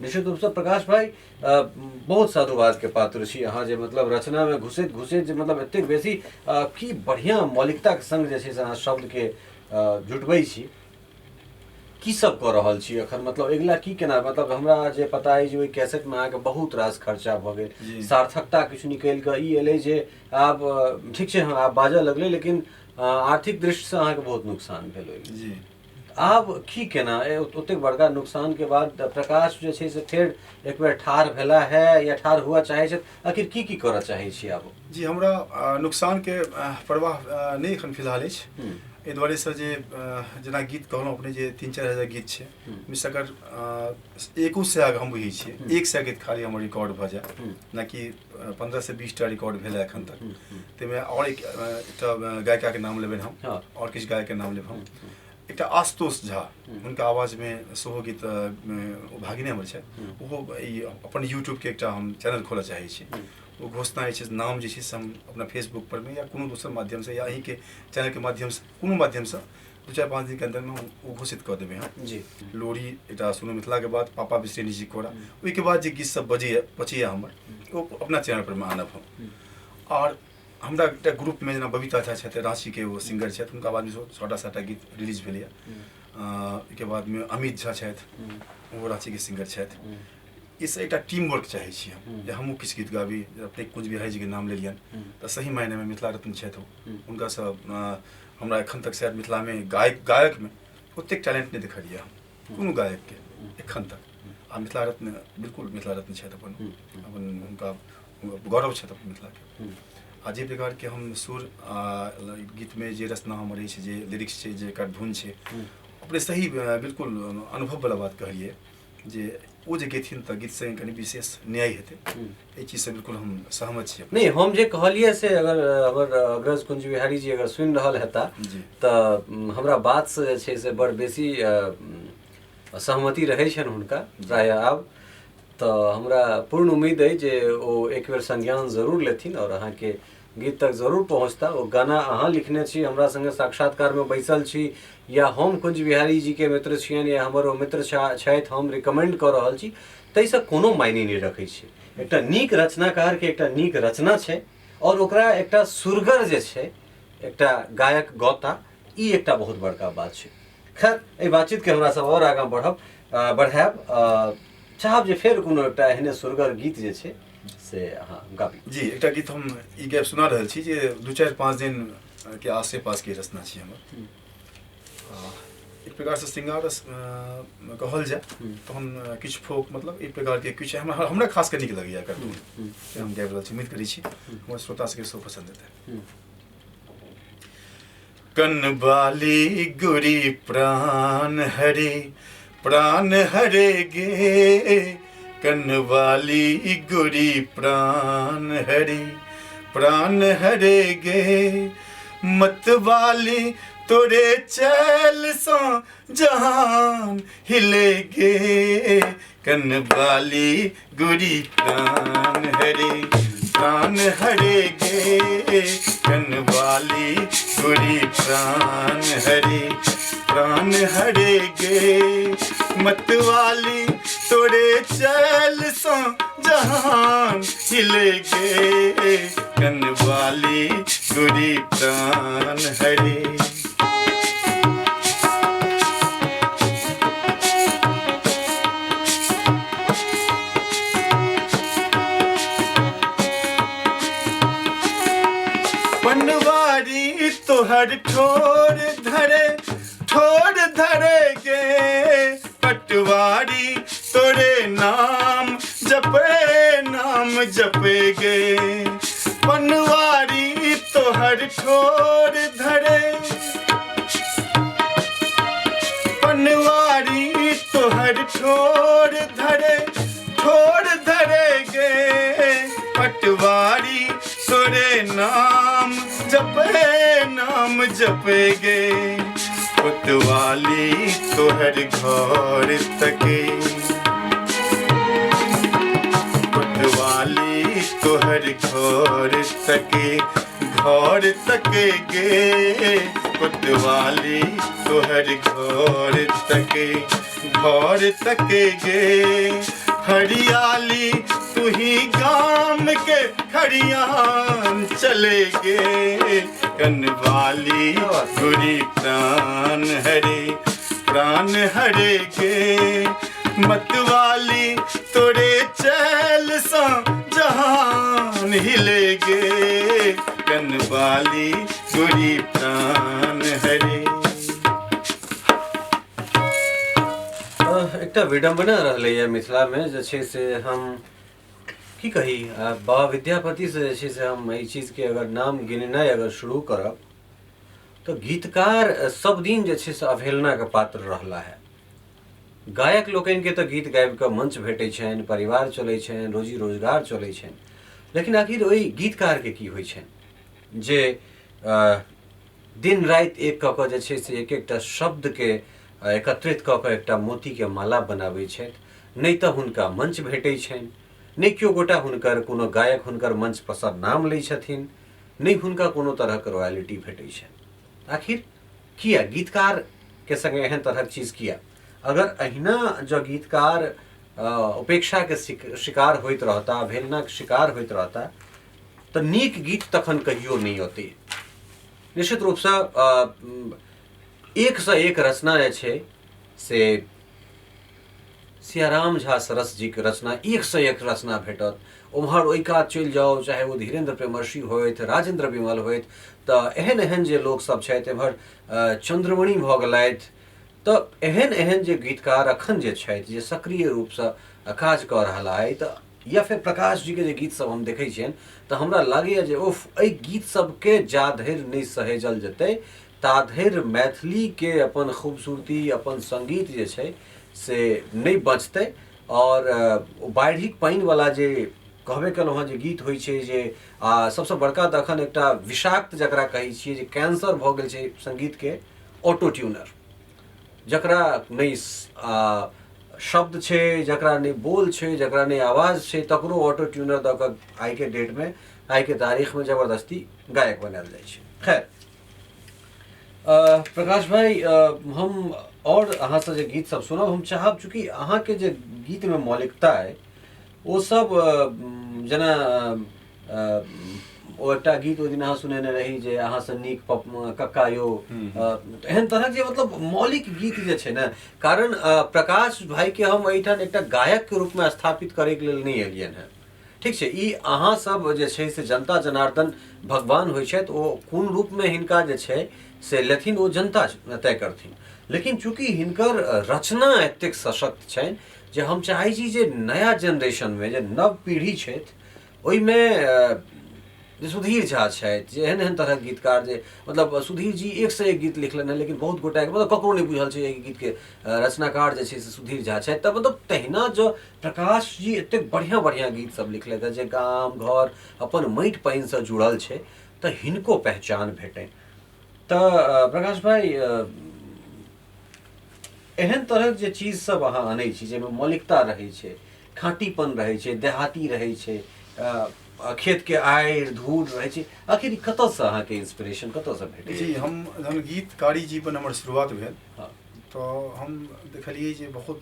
Speaker 1: निश्चित रूपसँ प्रकाश भाइ बहुत साधुवादके पात्र छी अहाँ, जे मतलब रचनामे घुसैत घुसैत जे मतलब एतेक बेसी की बढ़िआँ मौलिकताके सङ्ग जे छै से अहाँ शब्दके जुटबै छी। की सब कऽ रहल छी एखन, मतलब अगिला की केना, मतलब हमरा जे पता अइ जे ओहि कैसेटमे अहाँके बहुत रास खर्चा भऽ गेल, सार्थकता किछु निकलि कऽ ई एलै जे आब ठीक छै, हँ आब बाजऽ लगलै, लेकिन आर्थिक दृष्टिसँ अहाँके बहुत नुकसान भेल ओहिमे।
Speaker 2: जी।
Speaker 1: आब की केना ओतेक बड़का नुकसानके बाद प्रकाश जे छै से फेर एक बेर ठाढ़ भेला है या ठाढ़ हुअ चाहै छथि, आखिर की की करऽ चाहै छी आब?
Speaker 2: जी, हमरा नुकसानके परवाह नहि एखन फिलहाल अछि, एहि दुआरेसँ जे जेना गीत कहलहुँ अपने जे 3-4 हजार गीत छै, मिस अगर 100 हम बुझै छियै 100 गीत खाली हमर रिकॉर्ड भऽ जाय, जेनाकि 15 से 20 टा रिकॉर्ड भेल एखन तक, ताहिमे आओर एकटा गायिकाके नाम लेबनि हम, आओर किछु गायकके नाम लेब हम। एकटा आशुतोष झा, हुनका आवाजमे सेहो गीत, ओ भागिने हमर छथि, ओहो ई अपन यूट्यूबके एकटा हम चैनल खोलऽ चाहै छी। ओ घोषणा जे छै नाम जे छै से हम अपना फेसबुक परमे या कोनो दोसर माध्यमसँ या अहीँके चैनलके माध्यमसँ कोनो माध्यमसँ 2-4-5 दिनके अन्दरमे हम ओ घोषित कऽ देबै हम।
Speaker 1: जी।
Speaker 2: लोरी एकटा सुनू मिथिलाके बाद पापा बिसरेनी जी कोरा, ओहिके बाद जे गीत सब बजैए बचैए हमर, ओ अपना चैनल परमे आनब हम। आओर हमरा एकटा ग्रुपमे जेना बबीता झा छथि, राँचीके ओ सिंगर छथि, हुनका बादमे सेहो 6-7टा गीत रिलीज भेलैए। ओहिके बादमे अमित झा छथि, ओहो राँचीके सिंगर छथि। ई एकटा टीम वर्क चाहै छी हम जे हमहूँ किछु गीत गाबी। अपने कुंज बिहारी जीके नाम लेलियनि तऽ सही मायनेमे मिथिला रत्न छथि ओ, हुनकासँ हमरा एखन तक शायद मिथिलामे गायकमे ओतेक टैलेंट नहि देखलियै हम कोनो गायकके एखन तक। आ मिथिला रत्न बिल्कुल मिथिला रत्न छथि, अपन अपन हुनका गौरव छथि अपन मिथिलाके। आ जे प्रकारके हम सुर आ गीतमे जे रचना हमर अछि, जे लिरिक्स छै, जे एकर धुन छै, अपने सही बिल्कुल अनुभववला बात कहलियै जे ओ जे गेथिन तऽ गीत संगे कनि विशेष न्याय हेतै, एहि चीजसँ बिल्कुल हम सहमत छी।
Speaker 1: नहि, हम जे कहलियै से अगर हमर अग्रज कुंज बिहारी जी अगर सुनि रहल हेता तऽ हमरा बातसँ जे छै से बड़ बेसी सहमति रहै छनि हुनका प्रायः। आब तऽ हमरा पूर्ण उम्मीद अइ जे ओ एक बेर संज्ञान जरूर लेथिन आओर अहाँके गीत तक जरूर पहुँचता। ओ गाना अहाँ लिखने छी, हमरा सङ्गे साक्षात्कारमे बैसल छी, या हम कुंज बिहारी जीके मित्र छियनि या हमर ओ मित्र छथि, हम रिकमेंड कऽ रहल छी, ताहिसँ कोनो मायने नहि रखै छै। एकटा नीक रचनाकारके एकटा नीक रचना छै आओर ओकरा एकटा सुरगर जे छै एकटा गायक गौता, ई एकटा बहुत बड़का बात छै। खैर, एहि बातचीतके हमरा सब आओर आगाँ बढ़ायब, चाहब जे फेर कोनो एकटा एहने सुरगर गीत जे छै से अहाँ गाबी।
Speaker 2: जी, एकटा गीत हम ई गाबि सुना रहल छी जे 2-4-5 दिन के आसे पास के रचना छी हमर। एक प्रकार से श्रृंगार रस कहल जाय तहन किछु फोक, मतलब एक प्रकार के किछु हमरा खास कऽ नीक लगैया एकर धुन, हम गाबि रहल छी। उम्मीद करै छी हमर श्रोता सबके सेहो पसंद हेतै। कनवाली गुरी प्राण हरे प्राण हरे गे, कनवाली गुरी प्राण हरे प्राण हरे गे, मतवाली तोरे चैल सँ जहान हिले गे, कनवाली गुरी प्राण हरे प्राण हरे गे, कनवाली गुरी प्राण हरे प्राण हरे गे, मतवाली तोरे चैल सँ जहान हिले गे, कनवाली गुरी प्राण हरे। पनवारी तोहर ठोर धरे ठोर धरे गे, पटवारी तोरे नाम जपे नाम जपे गे, पनवारी तोहर ठोर धरे, पनवारी तोहर ठोर धरे ठोर धरे गे, पटवारी तोरे नाम जपे नाम जपे गे, कोतवाली तोहर घर तके, कोतवाली तोहर घर तके घर तके गे, कोतवाली तोहर घर तके घर तके गे, हरियाली तुही गाम के खरियान चले गे, कनवाली गुरी प्राण हरे प्राण हरे गे, मतवाली तोरे चैल सँ जहान हिले गे, कनवाली गुरी प्राण हरे।
Speaker 1: एकटा विडम्बना रहलैए मिथिलामे जे छै से हम की कही, बाबा विद्यापतिसँ जे छै से हम एहि चीजके अगर नाम गिननाइ अगर शुरू करब तऽ गीतकार सब दिन जे छै से अवहेलनाके पात्र रहला है। गायक लोकनिके तऽ गीत गाबिकऽ मंच भेटै छनि, परिवार चलै छनि, रोजी रोजगार चलै छनि, लेकिन आखिर ओहि गीतकारके की होइ छनि जे दिन राति एक कऽ कऽ जे छै से एक एकटा शब्दके एकत्रित कऽ कऽ एकटा मोतीके माला बनाबै छथि। नहि तऽ हुनका मंच भेटै छनि, नहि केओ गोटा हुनकर कोनो गायक हुनकर मंच परसँ नाम लै छथिन, नहि हुनका कोनो तरहक रॉयल्टी भेटै छनि। आखिर किया गीतकारके सङ्गे एहन तरहक चीज किया? अगर अहिना जँ गीतकार उपेक्षाके शिकार होइत रहता, अवहेलनाके शिकार होइत रहता, तऽ नीक गीत तखन कहियो नहि औतै। निश्चित रूपसँ एकसँ एक रचना जे छै से सियाराम झा सरस जीके रचना एकसँ एक रचना भेटत। ओम्हर ओहि कात चलि जाउ, चाहे ओ धीरेन्द्र प्रेमर्षि होथि, राजेन्द्र विमल होथि, तऽ एहन एहन जे लोकसभ छथि, एम्हर चन्द्रमणि भऽ गेलथि, तऽ एहन एहन जे गीतकार अखन जे छथि जे सक्रिय रूपसँ काज कऽ रहला अइ, तऽ या फेर प्रकाश जीके जे गीतसभ हम देखै छियनि तऽ हमरा लागैए जे उफ, एहि गीत सबके जा धरि नहि सहेजल जेतै ता धरि मैथिलीके अपन खूबसूरती, अपन सङ्गीत जे छै से नहि बचतै। आओर बाढ़िक पानिवला जे कहबे केलहुँ हँ जे गीत होइ छै जे आ सबसँ बड़का तऽ अखन एकटा विषाक्त जकरा कहै छियै जे कैंसर भऽ गेल छै सङ्गीतके, ऑटो ट्यूनर, जकरा नहि शब्द छै, जकरा नहि बोल छै, जकरा नहि आवाज छै, तकरो ऑटो ट्यूनर दऽ कऽ आइके डेटमे, आइके तारीखमे जबरदस्ती गायक बनायल जाइ छै। खैर प्रकाश भाई, हम आओर अहाँसँ जे गीत सब सुनब, हम चाहब चूँकि अहाँके जे गीतमे मौलिकता अइ ओ सब, जेना ओ एकटा गीत ओहि दिन अहाँ सुनेने रही जे अहाँसँ नीक कक्का यौ, एहन तरहक जे मतलब मौलिक गीत जे छै ने, कारण प्रकाश भाईके हम एहिठाम एकटा गायकके रूपमे स्थापित करैके लेल नहि एलियनि हेँ। ठीक छै, ई अहाँ सब जे छै से जनता जनार्दन भगवान होइ छथि, ओ कोन रूपमे हिनका जे छै से लेथिन ओ जनता तय करथिन, लेकिन चूँकि हिनकर रचना एतेक सशक्त छनि जे हम चाहै छी जे नया जेनरेशनमे जे नव पीढ़ी छथि ओहिमे जे सुधीर झा छथि, जे एहन एहन तरहक गीतकार, जे मतलब सुधीर जी एकसँ एक गीत लिखलनि हेँ, लेकिन बहुत गोटाके मतलब ककरो नहि बुझल छै एहि गीतके रचनाकार जे छै से सुधीर झा छथि। तऽ मतलब तहिना जँ प्रकाश जी एतेक बढ़िआँ बढ़िआँ गीत सब लिखलथि हेँ जे गाम घर अपन माटि पानिसँ जुड़ल छै, तऽ हिनको पहचान भेटनि। तऽ प्रकाश भाइ, एहन तरहक जे चीज सब अहाँ अनै छी जाहिमे मौलिकता रहै छै, खाँटीपन रहै छै, देहाती रहै छै, खेतके आड़ि धूर रहै छै, आखिर ई कतऽसँ अहाँके इंस्पिरेशन कतऽसँ भेटै?
Speaker 2: जी, हम जहन गीतकारी जीवन हमर शुरुआत भेल तऽ हम देखलियै जे बहुत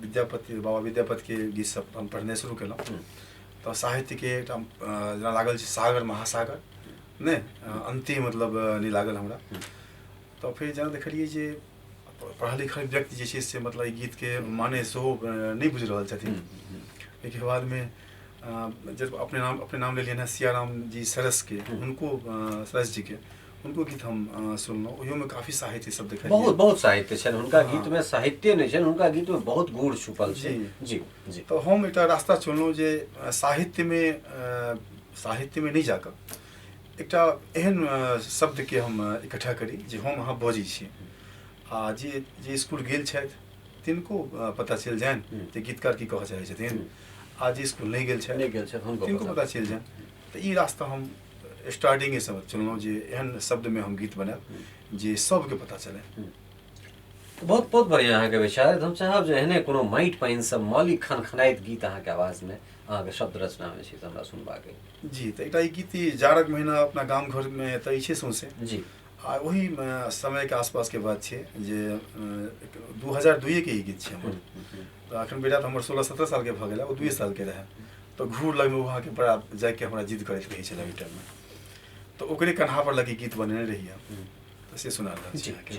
Speaker 2: विद्यापति, बाबा विद्यापतिके गीत सब हम पढ़नाइ शुरू केलहुँ। तऽ साहित्यके एकटा जेना लागल छै सागर महासागर नहि अन्ते मतलब नहि लागल हमरा। तऽ फेर जेना देखलियै जे पढ़ल लिखल व्यक्ति जे छै से मतलब ई गीतके माने सेहो नहि बुझि रहल छथिन। एहिके बादमे जब अपने नाम लेलियनि हँ सियाराम जी सरसके, हुनको सरस जीके हुनको गीत हम सुनलहुँ, ओहियोमे काफी साहित्य सब देखलियै।
Speaker 1: बहुत बहुत साहित्य छनि हुनका गीतमे, साहित्ये नहि छनि हुनका गीतमे, बहुत गूढ़ छुपल छै। जी जी।
Speaker 2: तऽ हम एकटा रास्ता चुनलहुँ जे साहित्यमे नहि जाकऽ एकटा एहन शब्दके हम इकट्ठा करी जे हम अहाँ बजै छी आ जे जे इसकुल गेल छथि तिनको पता चलि जानि जे गीतकार की कहऽ चाहै छथिन, आ जे इसकुल नहि गेल छथि
Speaker 1: नहि गेल छथि हुनको
Speaker 2: तिनको पता चलि जानि। तऽ ई रास्ता हम स्टार्टिंगेसँ चुनलहुँ जे एहन शब्दमे हम गीत बनायब जे सबके पता चलै।
Speaker 1: बहुत बहुत बढ़िआँ अहाँके विचार। हम चाहब जे एहने कोनो माटि पानिसँ मौलिक खनखनाइत गीत अहाँके आवाजमे, अहाँके शब्द रचनामे छै से हमरा सुनबाक
Speaker 2: अछि। जी, तऽ एकटा ई गीत ई जाड़क महीना अपना गाम घरमे तऽ अछि सौंसे।
Speaker 1: जी।
Speaker 2: आ ओही समयके आसपासके बात छै जे 2002के ई गीत छै हमर। तऽ अखन बेटा तऽ हमर 16-17 सालके भऽ गेल, ओ 2 सालके रहै। तऽ घूर लगमे ओ अहाँके बड़ा जाइके हमरा जिद करैत रहै छलै ओहि टाइममे, तऽ ओकरे कन्हापर लगे गीत बनेने रहियै, तऽ से सुना रहल छी अहाँके।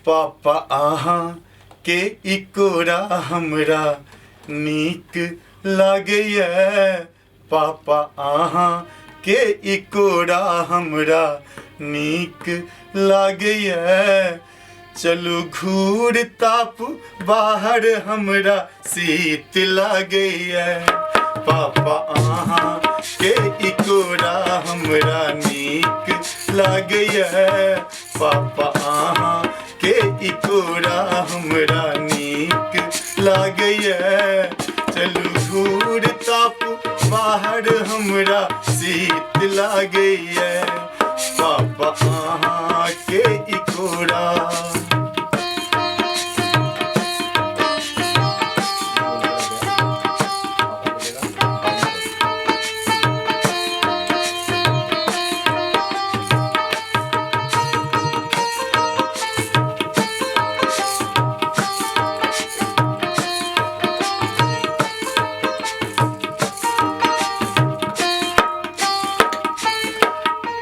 Speaker 2: पापा अहाँ के इकोरा हमरा नीक लागैए, पापा अहाँ के इकोरा हमरा नीक लागैए, चलू घूर ताप बाहर हमरा शीत लागैए, पापा अहाँ के इकोरा हमरा नीक लागैए, पापा अहाँ के इकोरा हमरा नीक लागैए, चलू घूर ताप बाहर हमरा शीत लागैए, पापा अहाँ के इकोरा।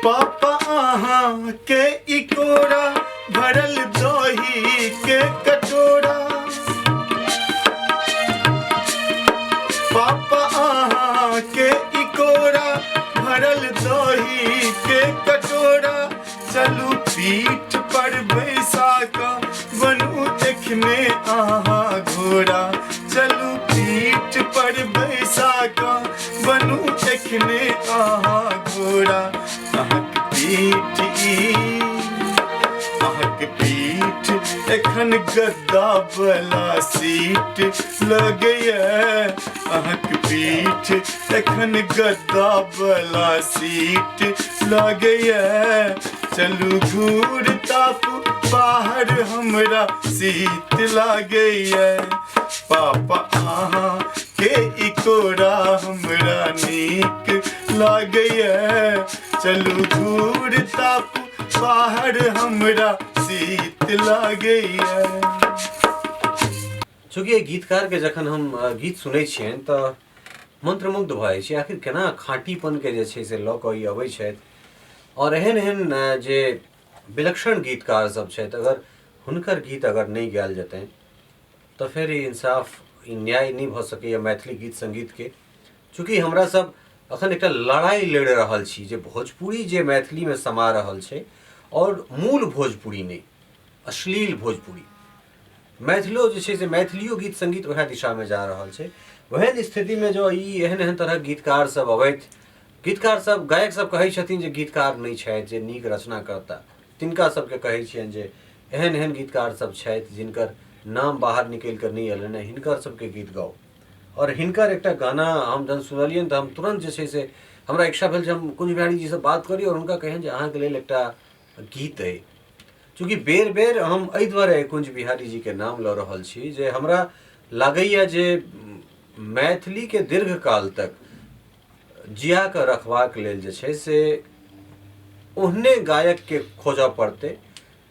Speaker 2: पापा अहाँ के इकोरा भरल दही के कटोरा, पापा अहाँ के इकोरा भरल दही के कटोरा, चलू पीठ पर बैसा कऽ बनू देखने अहाँ घोड़ा, चलू पीठ पर बैसा कऽ बनू देखने अहाँ घोड़ा, अहाँक पीठ ई अहाँक पीठ एखन गद्दा वाला सीट लगैए, अहाँक पीठ एखन गद्दा वाला सीट लगैए, चलू घूर ताप बाहर हमरा शीत लागैए, पापा अहाँ के इकोरा हमरा नीक लागैए, चलू घूर ताप बाहर हमरा शीत लागैए।
Speaker 1: चूँकि एहि गीतकारके जखन हम गीत सुनै छियनि तऽ मन्त्रमुग्ध भऽ जाइ छी, आखिर केना खाँटीपनके जे छै से लऽ कऽ ई अबै छथि, आओर एहन एहन जे विलक्षण गीतकार सब छथि, अगर हुनकर गीत अगर नहि गायल जेतनि तऽ फेर ई इंसाफ, ई न्याय नहि भऽ सकैए मैथिली गीत सङ्गीतके। चूँकि हमरा सब अखन एकटा लड़ाइ लड़ि रहल छी जे भोजपुरी जे मैथिलीमे समा रहल छै, आओर मूल भोजपुरी नहि, अश्लील भोजपुरी, मैथिलो जे छै से मैथिलियो गीत सङ्गीत वएह दिशामे जा रहल छै। ओहन स्थितिमे जँ ई एहन एहन तरहक गीतकार सब अबैत, गीतकार सब, गायक सब कहै छथिन जे गीतकार नहि छथि जे नीक रचना करता, तिनका सबके कहै छियनि जे एहन एहन गीतकार सब छथि जिनकर नाम बाहर निकलि कऽ नहि अयलनि हँ, हिनकर सबके गीत गाउ। आओर हिनकर एकटा गाना हम जहन सुनलियनि तऽ हम तुरन्त जे छै से हमरा इच्छा भेल जे हम कुंज बिहारी जीसँ बात करी आओर हुनका कहियनि जे अहाँके लेल एकटा गीत अइ। चूँकि बेर बेर हम एहि दुआरे कुंज बिहारी जीके नाम लऽ रहल छी जे हमरा लागैए जे मैथिलीके दीर्घकाल तक जिया कऽ रखबाक लेल जे छै से ओहने गायकके खोजऽ पड़तै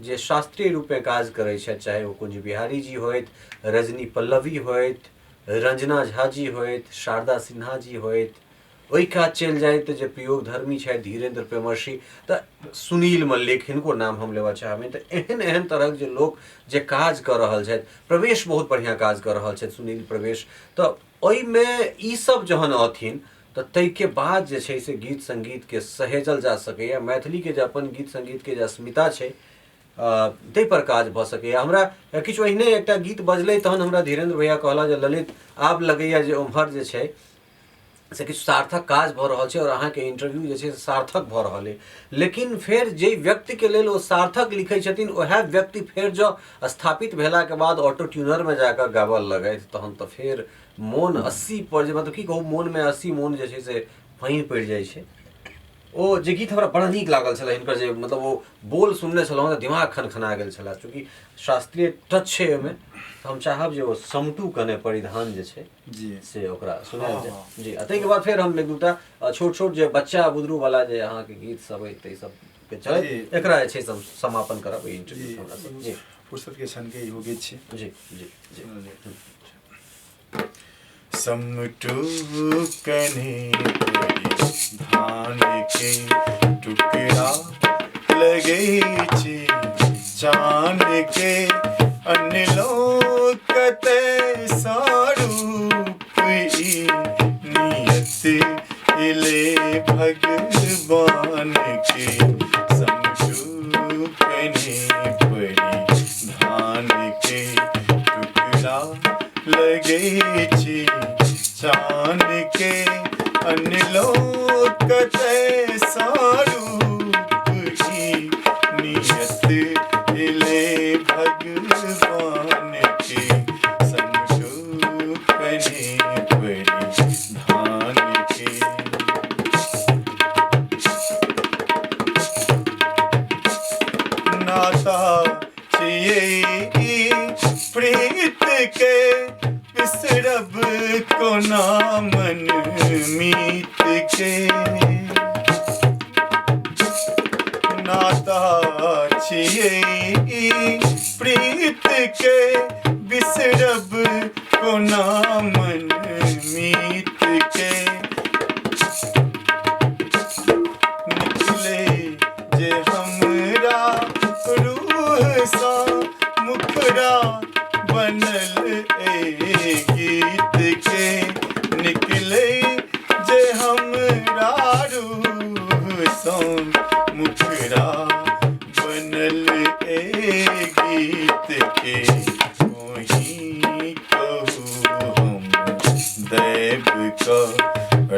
Speaker 1: जे शास्त्रीय रूपेँ काज करै छथि, चाहे ओ कुंज बिहारी जी होथि, रजनी पल्लवी होथि, रंजना झा जी होथि, शारदा सिन्हा जी होथि, ओहि कात चलि जाइ तऽ जे प्रयोगधर्मी छथि धीरेन्द्र प्रेमर्षि, तऽ सुनील मल्लिक, हिनको नाम हम लेबऽ चाहबनि। तऽ एहन एहन तरहक जे लोक जे काज कऽ रहल छथि, प्रवेश बहुत बढ़िआँ काज कऽ रहल छथि सुनील प्रवेश, तऽ ओहिमे ईसब जहन अथिन तऽ ताहिके बाद जे छै से गीत सङ्गीतके सहेजल जा सकैए, मैथिलीके जे अपन गीत सङ्गीतके जे अस्मिता छै ताहिपर काज भऽ सकैए। हमरा किछु एहने एकटा गीत बजलै तहन हमरा धीरेन्द्र भैया कहला जे ललित आब लगैए जे ओम्हर जे छै से किछु सार्थक काज भऽ रहल छै आओर अहाँके इंटरव्यू जे छै से सार्थक भऽ रहल अइ। लेकिन फेर जाहि व्यक्तिके लेल ओ सार्थक लिखै छथिन उएह व्यक्ति फेर जँ स्थापित भेलाके बाद ऑटो ट्यूनरमे जाकऽ गाबऽ लगथि तहन तऽ फेर मोन 80 पर जे मतलब की कहू, मोनमे 80 मोन जे छै से पानि पड़ि जाइ छै। ओ जे गीत हमरा बड़ा नीक लागल छलै हिनकर, जे मतलब ओ बोल सुनने छलहुँ तऽ दिमाग खनखना गेल छलै, चूँकि शास्त्रीय टच छै ओहिमे। तऽ हम चाहब जे ओ समटू कने परिधान जे छै
Speaker 2: जी
Speaker 1: से ओकरा सुनायल जाय जी। आ ताहिके बाद फेर हम एक दूटा छोट छोट जे बच्चा बुदरू वाला जे अहाँके गीत सब अइ ताहि सबके चलैत एकरा जे छै से समापन करब ई इंटरव्यू हमरा सब जी।
Speaker 2: फुर्सत के क्षण के इहो गीत छै।
Speaker 1: जी जी जी।
Speaker 2: समटू कने धान के टुकड़ा लगे छी चान के, अनलोकते सारूप ई नियत इले भगवान के। समटू कने परी धान के टुकड़ा लगे छी चान के, अनलोकते सारूप ई नियत इले भगवान के। समटू कने परी धान के। नाता छियै ई प्रीत के, बिसरब कोना मन मीत के। नाता छियै ई प्रीत के, बिसरब कोना मन मीत के। निकले जे हमरा रूह सँ मुखरा बनल ए गीत के। निकले जे हमरा रूह सँ मुखरा बनल ए गीत के। ओही कहू हम दैव क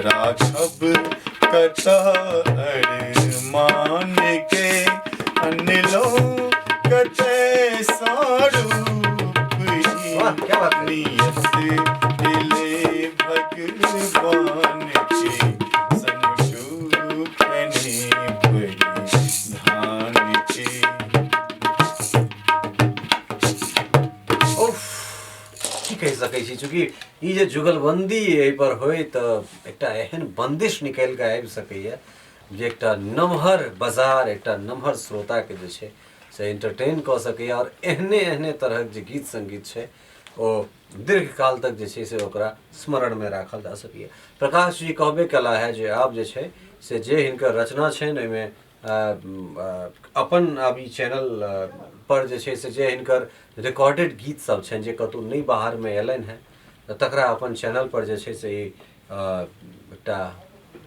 Speaker 2: राखब कतऽ अरमान के, अनलो कतऽ सारूप ई
Speaker 1: वाह, क्या बात है।
Speaker 2: नियत इले भगवान के। समटू कने परी धान के।
Speaker 1: उफ, की कहि सकै छी, चूँकि ई जे जुगलबंदी एहिपर होय तऽ एकटा एहन बंदिश निकलि कऽ आबि सकैए जे एकटा नमहर बाजार, एकटा नमहर श्रोताके जे छै से एंटरटेन कऽ सकैए आओर एहने एहने तरहक जे गीत सङ्गीत छै ओ दीर्घकाल तक जे छै से ओकरा स्मरणमे राखल जा सकैए। प्रकाश जी कहबे कला है जे आब जे छै से जे हिनकर रचना छनि ओहिमे अपन आब ई चैनल पर जे छै से जे हिनकर रिकॉर्डेड गीत सब छनि जे कतहु नहि बाहरमे अयलनि हेँ तऽ तकरा अपन चैनल पर जे छै से ई एकटा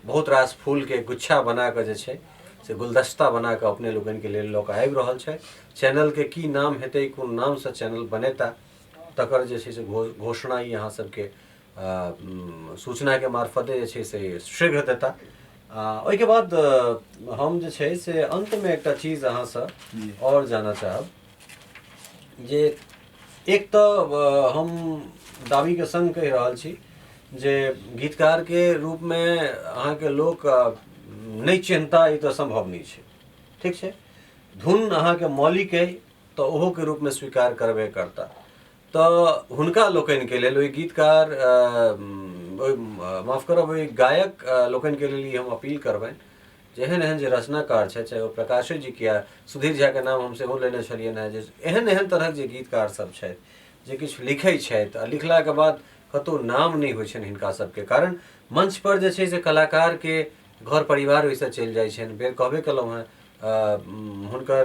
Speaker 1: बहुत रास फूलके गुच्छा बना कऽ जे छै से गुलदस्ता बना कऽ अपने लोकनिके लेल लऽ कऽ आबि रहल छथि। चैनलके की नाम हेतै, कोन नामसँ चैनल बनेता, तकर जे छै से घोषणा ई अहाँ सबके सूचनाके मार्फते जे छै से शीघ्र देता। ओहिके बाद हम जे छै से अन्तमे एकटा चीज अहाँसँ आओर जानऽ चाहब जे एक तऽ हम दावीके सङ्ग कहि रहल छी जे गीतकारके रूपमे अहाँके लोक नहि चिन्हता ई तऽ सम्भव नहि छै। ठीक छै, धुन अहाँके मौलिक अइ तऽ ओहोके रूपमे स्वीकार करबे करता। तऽ हुनका लोकनिके लेल ओहि गीतकार ओहि माफ करब ओहि गायक लोकनिके लेल ई हम अपील करबनि जे एहन एहन जे रचनाकार छथि, चाहे ओ प्रकाशे जी किया, सुधीर झाके नाम हम सेहो लेने छलियनि हेँ, जे एहन एहन तरहक जे गीतकार सब छथि जे किछु लिखै छथि आ लिखलाके बाद कतहु नाम नहि होइ छनि हिनका सबके, कारण मंच पर जे छै से कलाकारके घर परिवार ओहिसँ चलि जाइ छनि। बेर कहबे केलहुँ हेँ हुनकर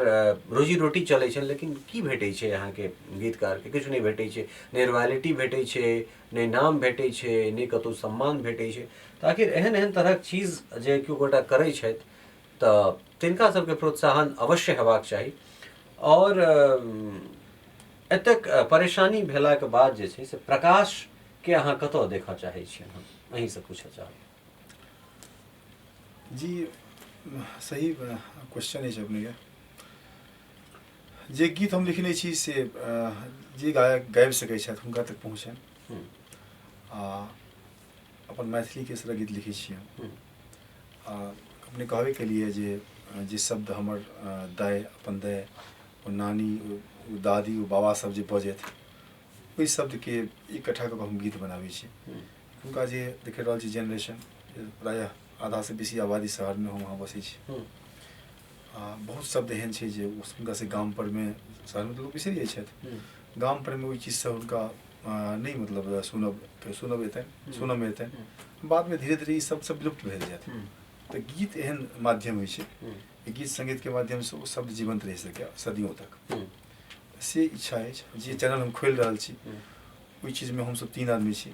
Speaker 1: रोजी रोटी चलै छनि, लेकिन की भेटै छै अहाँके गीतकारके? किछु नहि भेटै छै, नहि रॉयल्टी भेटै छै, नहि नाम भेटै छै, नहि कतहु सम्मान भेटै छै। तऽ आखिर एहन एहन तरहक चीज जे केओ गोटा करै छथि तऽ तिनका सबके प्रोत्साहन अवश्य हेबाक चाही। आओर एतेक परेशानी भेलाके बाद जे छै से प्रकाशके अहाँ कतऽ देखऽ चाहै छियनि? हम अहीँसँ पूछऽ चाहब।
Speaker 2: जी, सही क्वेश्चन अछि अपनेके। जे गीत हम लिखने छी से जे गायक गाबि सकै छथि हुनका तक पहुँचनि। आ अपन मैथिलीके सारा गीत लिखै छी हम। आ अपने कहबे केलिए जे जे शब्द हमर दाइ, अपन दाइ, ओ नानी, ओ दादी, ओ बाबा सब जे बजथि ओहि शब्दके इकट्ठा कऽ कऽ हम गीत बनाबै छी। हुनका जे देख रहल छी जेनरेशन प्रायः आधासँ बेसी आबादी शहरमे हम अहाँ बसै छी। आ बहुत शब्द एहन छै जे हुनका से गाम परमे, शहरमे तऽ लोक बिसरि जाइ छथि, गाम परमे ओहि चीजसँ हुनका नहि मतलब सुनब एतनि, सुनऽमे एतनि। बादमे धीरे धीरे ई सब विलुप्त भेल जायत। तऽ गीत एहन माध्यम होइ छै, गीत सङ्गीतके माध्यमसँ ओ शब्द जीवन्त रहि सकैए सदियों तक, से इच्छा अछि। जे चैनल हम खोलि रहल छी ओहि चीजमे हमसब 3 आदमी छी,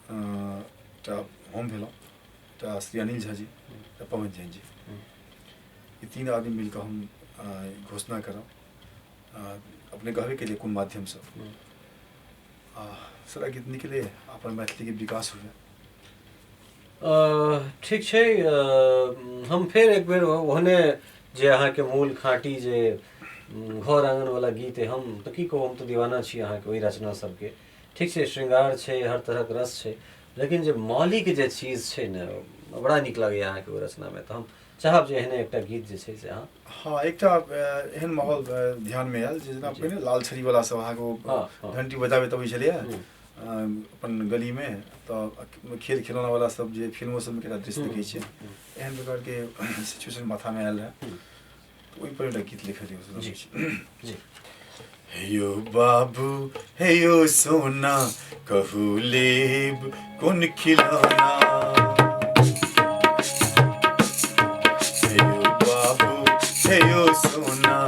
Speaker 2: एकटा हम भेलहुँ, एकटा श्री अनिल झा जी, एकटा पवन जैन जी। ई 3 आदमी मिलकऽ हम घोषणा करब। अपने कहबे केलिए कोन माध्यमसँ सारा गीत निकले, अपन मैथिलीके विकास हुए।
Speaker 1: ठीक छै, हम फेर एक बेर ओहने जे अहाँके मूल खाँटी जे घर आङ्गनवला गीत अइ, हम तऽ की कहू, हम तऽ दीवाना छी अहाँके ओहि रचना सबके। ठीक छै, श्रृंगार छै, हर तरहक रस छै, लेकिन जे मौलिक जे चीज छै ने बड़ा नीक लगैए अहाँके ओहि रचनामे। तऽ हम चाहब जे एहने एकटा गीत जे छै से अहाँ।
Speaker 2: हँ, एकटा एहन माहौल ध्यानमे आयल जे जेना पहिने लाल छड़ीवला सब अहाँके ओ घंटी बजाबैत अबै छलैए अपन गलीमे, तऽ खेल खिलौनावला सब जे फिल्मो सबमे एकटा दृश्य देखै छियै, एहन प्रकारके सिचुएशन माथामे आयल रहए, तऽ ओहिपर एकटा गीत लिखलियै।
Speaker 1: जी।
Speaker 2: हे यौ बाबू, हे यौ सोना, कहू लेब कोन खिलौना। हे यौ बाबू, हे यौ सोना,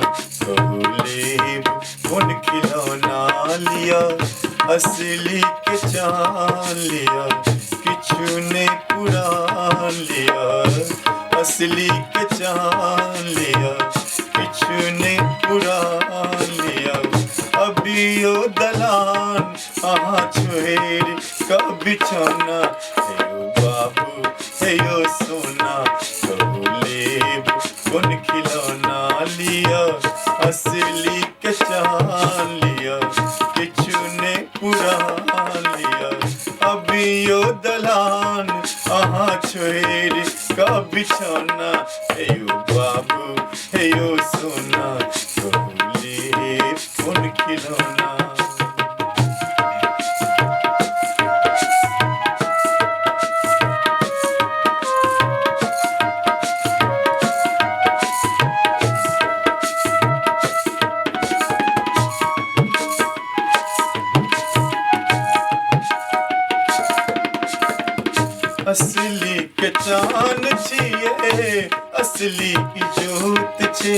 Speaker 2: कहू लेब कोन खिलौना। लिया असली के चान लिया, किछु ने पुरान लिया। असली के चान लिया, किछु ने पुरान लिया। अभियो दलान अहाँ छोड़ि कऽ बिछौना। हे यौ बाबू, हे यौ सोना, कहू लेब कोन खिलौना। लिअ असली के चान लिअ, किछु ने पुरान लिअ। अभियो दलान अहाँ छोड़ि कऽ बिछौना। हे यौ बाबू, हे यौ सोना, कहू लेब कोन खिलौना। असली के चान छियै, असली इजोत छै।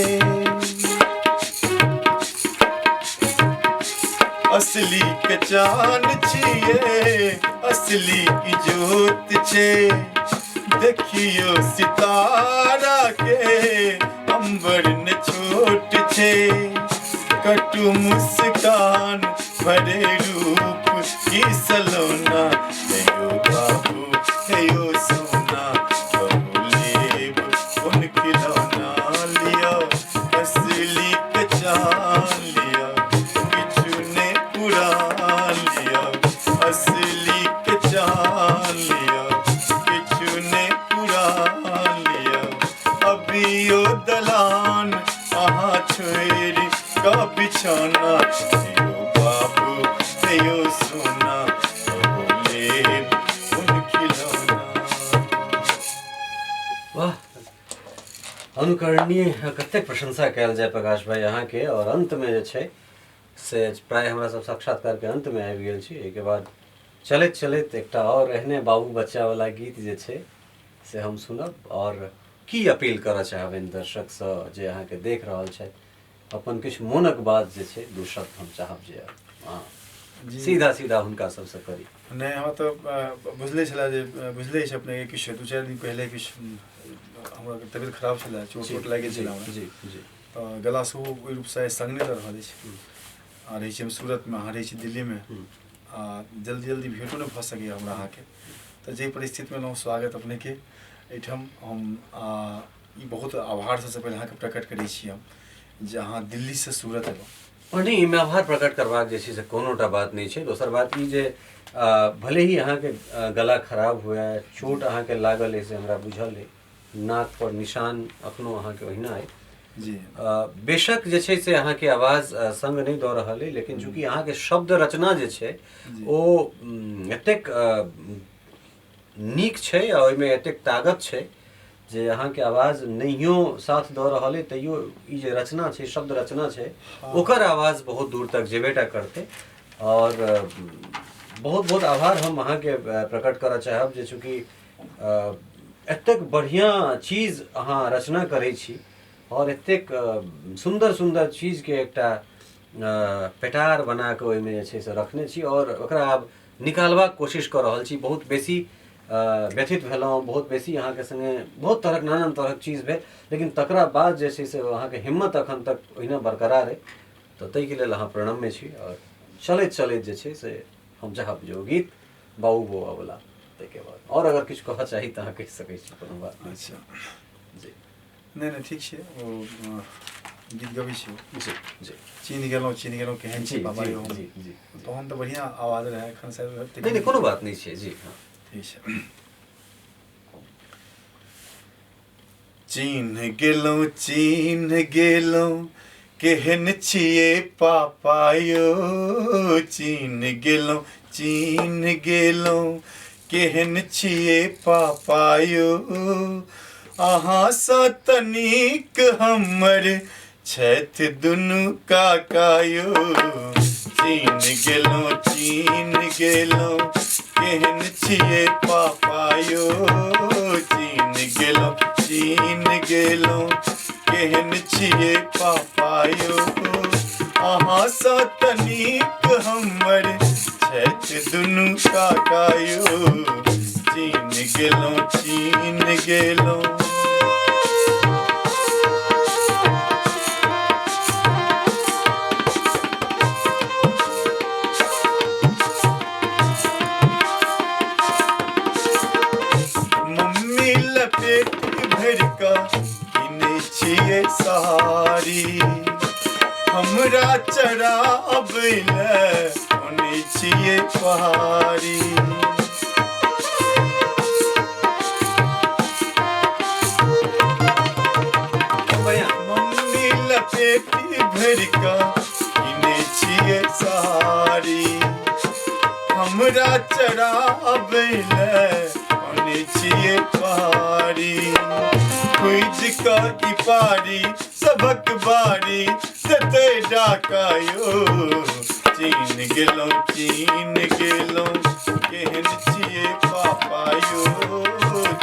Speaker 2: असली के चान छियै, असली इजोत छै। देखियो सितारा के अंबर ने छोट छै। कटु मुस्कान भरे रूप की सलोना, हे यौ बाबू हे यौ सोना, कहू लेब कोन खिलौना, लिअ असली के चान लिअ, किछु ने पुरान लिअ, असली के चान लिअ, किछु ने पुरान लिअ, अबियो दलान अहाँ छोड़ि कऽ बिछौना, हे यौ बाबू हे यौ सोना, कहू लेब कोन खिलौना।
Speaker 1: वाह, अनुकरणीय, कतेक प्रशंसा कयल जाय प्रकाश भाई अहाँके। और अन्तमे जे छै से प्राय हमरा सब साक्षात्कारके अन्तमे आबि गेल छी। एहिके बाद चलैत चलैत एकटा आओर एहने बाबू बच्चावला गीत जे छै से हम सुनब। और की अपील करऽ चाहबनि दर्शकसँ जे अहाँके देख रहल छथि, अपन किछु मोनक बात जे छै दू शब्द हम चाहब जे अहाँ सीधा सीधा हुनका सबसँ करी।
Speaker 2: नहि, हमरा तऽ बुझले छलै जे बुझले अछि अपनेके, किछु 2-4 दिन पहिले किछु हमरा तबियत खराब छलै, चोट वोट लागि गेल छलै हमरा।
Speaker 1: जी जी।
Speaker 2: तऽ गला सेहो ओहि रूपसँ संग नहि दऽ रहल अछि। आ रहै छी हम सूरतमे, अहाँ रहै छी दिल्लीमे, आ जल्दी जल्दी भेटो नहि भऽ सकैए हमरा अहाँके। तऽ जाहि परिस्थितिमे एलहुँ, स्वागत अपनेके एहिठाम। हम ई बहुत आभार सबसँ पहिले अहाँके प्रकट करै छी हम जे अहाँ दिल्लीसँ सूरत एलहुँ।
Speaker 1: नहि, एहिमे आभार प्रकट करबाक जे छै से कोनो टा बात नहि छै। दोसर बात ई जे भले ही अहाँके गला खराब हुए, चोट अहाँके लागल अइ से हमरा बुझल अइ, नाक पर निशान अखनो अहाँके ओहिना अइ
Speaker 2: जी।
Speaker 1: बेशक जे छै से अहाँके आवाज संग नहि दऽ रहल अइ, लेकिन चूँकि अहाँके शब्द रचना जे छै ओ एतेक नीक छै आ ओहिमे एतेक ताकत छै जे अहाँके आवाज नहियो साथ दऽ रहल अइ तैयो ई जे रचना छै, शब्द रचना छै, ओकर आवाज बहुत दूर तक जेबे टा करतै। और बहुत बहुत आभार हम अहाँके प्रकट करऽ चाहब जे चूँकि एतेक बढ़िआँ चीज अहाँ रचना करै छी और एतेक सुन्दर सुन्दर चीजके एकटा पेटार बना कऽ ओहिमे जे छै से रखने छी और ओकरा आब निकालबाक कोशिश कऽ रहल छी। बहुत बेसी व्यथित भेलहुँ, बहुत बेसी अहाँके सङ्गे बहुत तरहक नानान तरहक चीज भेल, लेकिन तकरा बाद जे छै से अहाँके हिम्मत अखन तक ओहिना बरकरार अइ, तऽ ताहिके लेल अहाँ प्रणम्य छी। आओर चलैत चलैत जे छै से हम चाहब जे ओ गीत बाबू बौआवला, ताहिके बाद आओर अगर किछु कहऽ चाही तऽ अहाँ कहि सकै छी, कोनो बात नहि।
Speaker 2: अच्छा
Speaker 1: जी।
Speaker 2: नहि नहि, ठीक छै, ओ गीत गबै छी।
Speaker 1: जी जी।
Speaker 2: चिन्ह गेलहुँ, चिन्ह गेलहुँ केहन छी बाबा यौ।
Speaker 1: जी जी।
Speaker 2: तहन तऽ बढ़िआँ आवाज रहै, एखन शायद।
Speaker 1: नहि नहि, कोनो बात नहि छै जी। हँ,
Speaker 2: ठीक छै। चिन्ह गेलहुँ, चिन्ह गेलहुँ केहन छियै पापा यौ, चिन्ह गेलहुँ, चिन्ह गेलहुँ केहन छियै पापा यौ, अहाँसँ तऽ नीक हमर छथि दुनू काका यौ, चिन्ह गेलहुँ, चिन्ह गेलहुँ केहन छियै पापा यौ, चिन्ह गेलहुँ, चिन्ह गेलहुँ केहन छियै पापा यौ, अहाँसँ तऽ नीक हमर छथि दुनू काका यौ, चिन्ह गेलहुँ, चिन्ह गेलहुँ। मम्मी लपेट भरि कऽ किनै छियै साड़ी, हमरा चढ़ाबै लए अनै छियै पहाड़ी। मम्मी लपेटी भरि कऽ किनै छियै साड़ी, हमरा चढ़ाबै लए अनै छियै पहाड़ी, खुजि कऽ ई पारी सभक बारी देतै डाका यौ, चिन्ह गेलहुँ, चिन्ह गेलहुँ केहन छियै पापा यौ,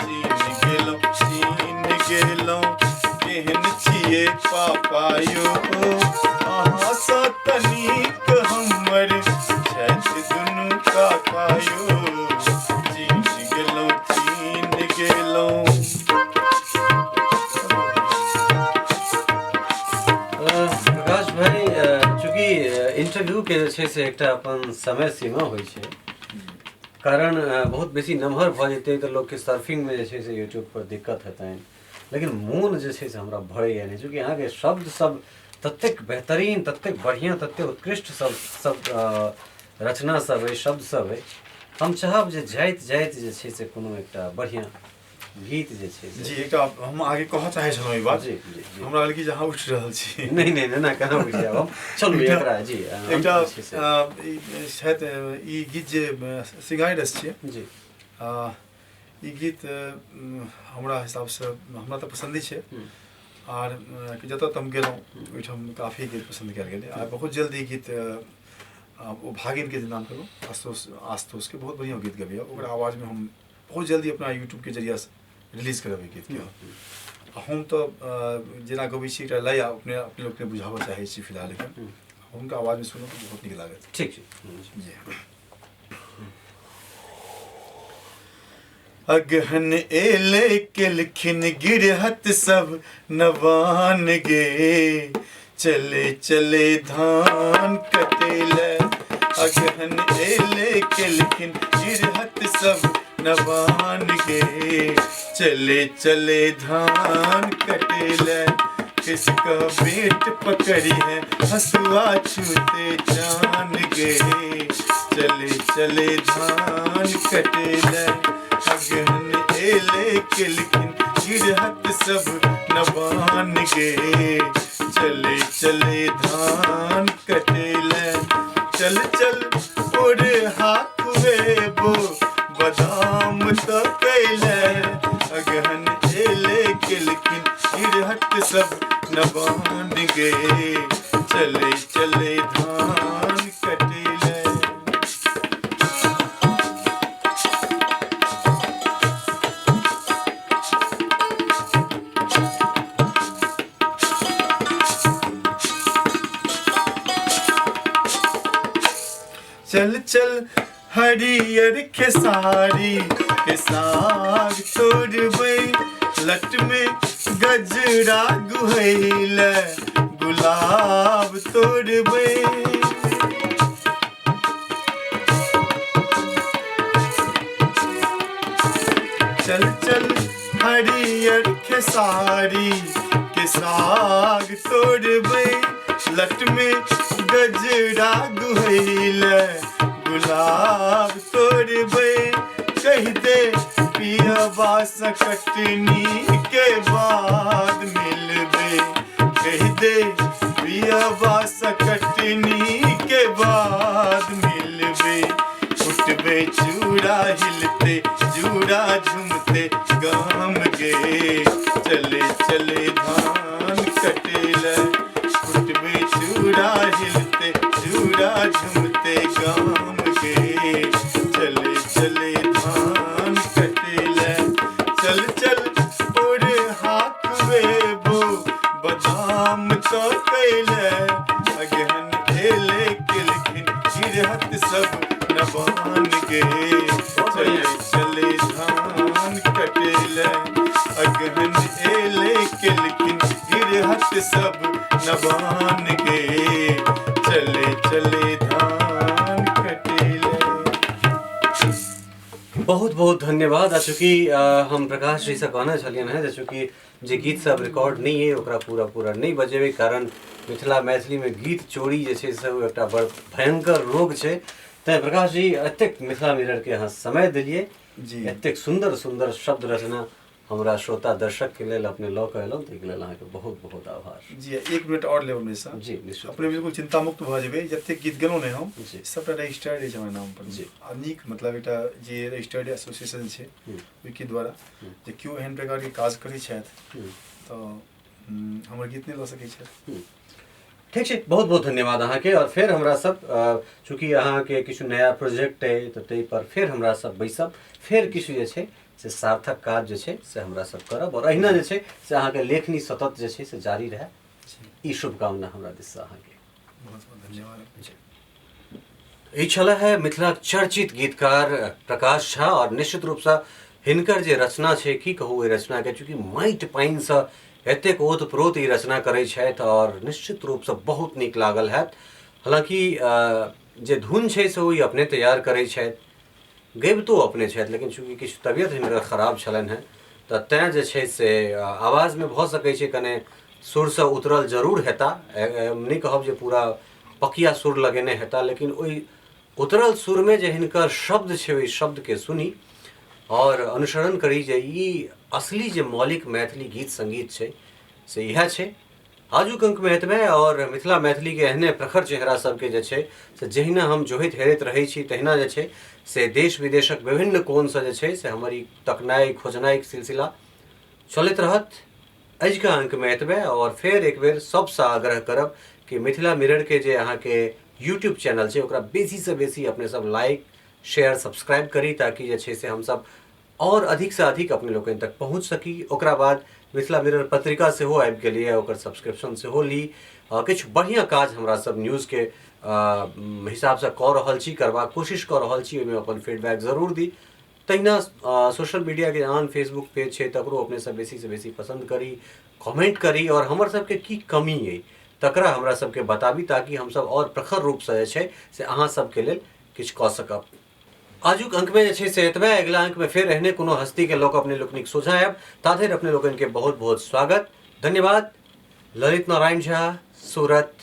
Speaker 2: चिन्ह गेलहुँ, चिन्ह गेलहुँ केहन छियै पापा यौ, अहाँसँ तऽ नीक हमर छथि दुनू काका यौ, चिन्ह गेलहुँ, चिन्ह गेलहुँ।
Speaker 1: प्रकाश भाई, चूँकि इंटरव्यू इंटरव्यूके जे छै से एकटा अपन समय सीमा होइ छै, कारण बहुत बेसी नमहर भऽ जेतै तऽ लोकके सर्फिंगमे जे छै से यूट्यूबपर दिक्कत हेतनि, लेकिन मोन जे छै से हमरा भरैए नहि, चूँकि अहाँके शब्द सब ततेक बेहतरीन, ततेक बढ़िआँ, ततेक उत्कृष्ट सब सब रचना सब अइ, शब्द सब अइ। हम चाहब जे जाइत जाइत जे छै से कोनो एकटा बढ़िआँ गीत जे छै
Speaker 2: जी एकटा हम आगे कहऽ चाहै छलहुँ ई बात।
Speaker 1: जी जी जी।
Speaker 2: हमरा भेल कि जे अहाँ उठि रहल छी।
Speaker 1: नहि नहि नहि, केना उठि जायब हम, चलू एकरा जी
Speaker 2: एकटा शायद ई गीत जे सिंगारी रस छियै
Speaker 1: जी,
Speaker 2: ई गीत हमरा हिसाबसँ हमरा तऽ पसन्दे छै, आर जतऽ तक हम गेलहुँ ओहिठाम काफी गीत पसन्द कयल गेलै। आ बहुत जल्दी ई गीत ओ भागिनके जे नाम कहलहुँ आशुतोष, आशुतोषके बहुत बढ़िआँ गीत गबैए, ओकर आवाजमे हम बहुत जल्दी अपना यूट्यूबके जरियासँ रिलीज करब ई गीतके। आ हम तऽ जेना गबै छी एकटा लय अपने अपने लोकके बुझाबऽ चाहै छी फिलहाल, एखन हुनका आवाजमे सुनब तऽ बहुत नीक लागत।
Speaker 1: ठीक छै
Speaker 2: जी। अगहन एले केलखिन गिरहत सब नवान गे, चले चले धान कटेले। अगहन एले केलखिन गिरहत सब नवान गे, चले चले धान कटेले। किसका बेट पकड़ी है हसुआ छूते जान गे, चले चले धान कटेले। अगहन एले केलखिन गिरहत सब नवान गे, चले चले धान कटेले। चल चल ओर हाथ वेबो बदाम तो कैले, अगहन एले केलखिन गिरहत सब नवान गे, चले चले धान कटेले। चल चल हरियर खेसारी के साग तोड़बै, लट में गजरा गुहैले गुलाब तोड़बै। चल चल हरियर खेसारी के साग तोड़बै, लट में गजरा गुहैले गुलाब तोड़बै। कह दे पियबा सँ कटनी के बाद मिलबै, कह दे पियबा सँ कटनी के बाद मिलबै। कुटबै चूड़ा हिलते जूड़ा झुमते गाम गे, चले चले धान कटेले। कुटबै चूड़ा हिलते जूड़ा झुमते गाम गे, चले चले धान कटेले। चल चल ओर हाथ वेबो बदाम तो कैले, अगहन एले केलखिन गिरहत सब नवान गे, चले चले धान कटेले। अगहन एले केलखिन गिरहत सब नवान गे, चले चले धान कटेले।
Speaker 1: बहुत बहुत धन्यवाद। आ चूँकि हम प्रकाश जी से कहने छलियनि हेँ जे चूँकि जे गीत सब रिकॉर्ड नहि अइ ओकरा पूरा पूरा नहि बजेबै, कारण मिथिला मैथिलीमे गीत चोरी जे छै से ओ एकटा बड़ भयंकर रोग छै। तैँ प्रकाश जी एतेक मिथिला मिररके अहाँ समय देलियै
Speaker 2: जी,
Speaker 1: एतेक सुन्दर सुन्दर शब्द रचना हमरा श्रोता दर्शकके लेल अपने लऽ कऽ एलहुँ, ताहिके लेल अहाँके बहुत बहुत आभार।
Speaker 2: जी 1 मिनट आओर लेब अपने से।
Speaker 1: जी निश्चित।
Speaker 2: अपने बिल्कुल चिंता मुक्त भऽ जेबै, जतेक गीत गेलहुँ ने हम
Speaker 1: जी
Speaker 2: सबटा रजिस्टर्ड अछि हमर नाम पर।
Speaker 1: जी
Speaker 2: आ नीक मतलब एकटा जे रजिस्टर्ड एसोसिएशन छै ओहिके द्वारा जे केओ एहन प्रकारके काज करै छथि तऽ हमर गीत नहि लऽ सकै छथि।
Speaker 1: ठीक छै, बहुत बहुत धन्यवाद अहाँके। और फेर हमरा सब चूँकि अहाँके किछु नया प्रोजेक्ट अइ तऽ ताहि पर फेर हमरा सब बैसब, फेर किछु जे छै से सार्थक काज जे छै से हमरा सब करब, और अहिना जे छै से अहाँके लेखनी सतत जे छै से जारी रहए, ई शुभकामना हमरा दिससँ अहाँके।
Speaker 2: बहुत बहुत धन्यवाद।
Speaker 1: ई छल है मिथिलाक चर्चित गीतकार प्रकाश झा, और निश्चित रूपसँ हिनकर जे रचना छै, की कहू ओहि रचनाके, चूँकि माटि पानिसँ एतेक ओतप्रोत ई रचना करै छथि और निश्चित रूपसँ बहुत नीक लागल हैत। हालाँकि जे धुन छै से ओ ई अपने तैयार करै छथि, गबितो अपने छथि, लेकिन चूँकि किछु तबियत हिनकर खराब छलनि हेँ तऽ तैँ जे छै से आवाजमे भऽ सकै छै कने सुरसँ उतरल जरूर हेता। नहि कहब जे पूरा पकिया सुर लगेने हेता, लेकिन ओहि उतरल सुरमे जे हिनकर शब्द छै ओहि शब्दके सुनी आओर अनुसरण करी जे ई असली जे मौलिक मैथिली गीत सङ्गीत छै से इएह छै। आजुक अंकमे एतबे, आओर मिथिला मैथिलीके एहने प्रखर चेहरा सबके जे छै से जहिना हम जोहैत हेरैत रहै छी तहिना जे छै से देश विदेशक विभिन्न कोणसँ जे छै से हमर ई तकनाइ खोजनाइके सिलसिला चलैत रहत। अजुका अंकमे एतबे, आओर फेर एक बेर सबसँ आग्रह करब कि मिथिला मिररके जे अहाँके यूट्यूब चैनल छै ओकरा बेसीसँ बेसी अपने सब लाइक शेयर सब्सक्राइब करी, ताकि जे छै से हमसब आओर अधिकसँ अधिक अपने लोकनि तक पहुँच सकी। ओकरा बाद मिथिला मिरर पत्रिका सेहो आबि गेलैए, ओकर सब्सक्रिप्शन सेहो ली। किछु बढ़िआँ काज हमरा सब न्यूजके हिसाबसँ कऽ रहल छी, करबाक कोशिश कऽ रहल छी, ओहिमे अपन फीडबैक जरूर दी। तहिना सोशल मीडियाके आन फेसबुक पेज छै तकरो अपने सब बेसीसँ बेसी पसन्द करी, कमेंट करी, आओर हमर सबके की कमी अइ तकरा हमरा सबके बताबी, ताकि हमसब आओर प्रखर रूपसँ जे छै से अहाँ सबके लेल किछु कऽ सकब। आजुक अंकमे जे छै से एतबे। अगिला अंकमे फेर एहने कोनो हस्तीके लऽ कऽ अपने लोकनिक सोझाँ आयब। ताधरि अपने लोकनिके बहुत बहुत स्वागत, धन्यवाद। ललित नारायण झा, सूरत,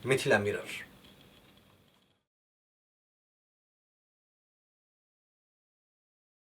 Speaker 1: मिथिला मिरर।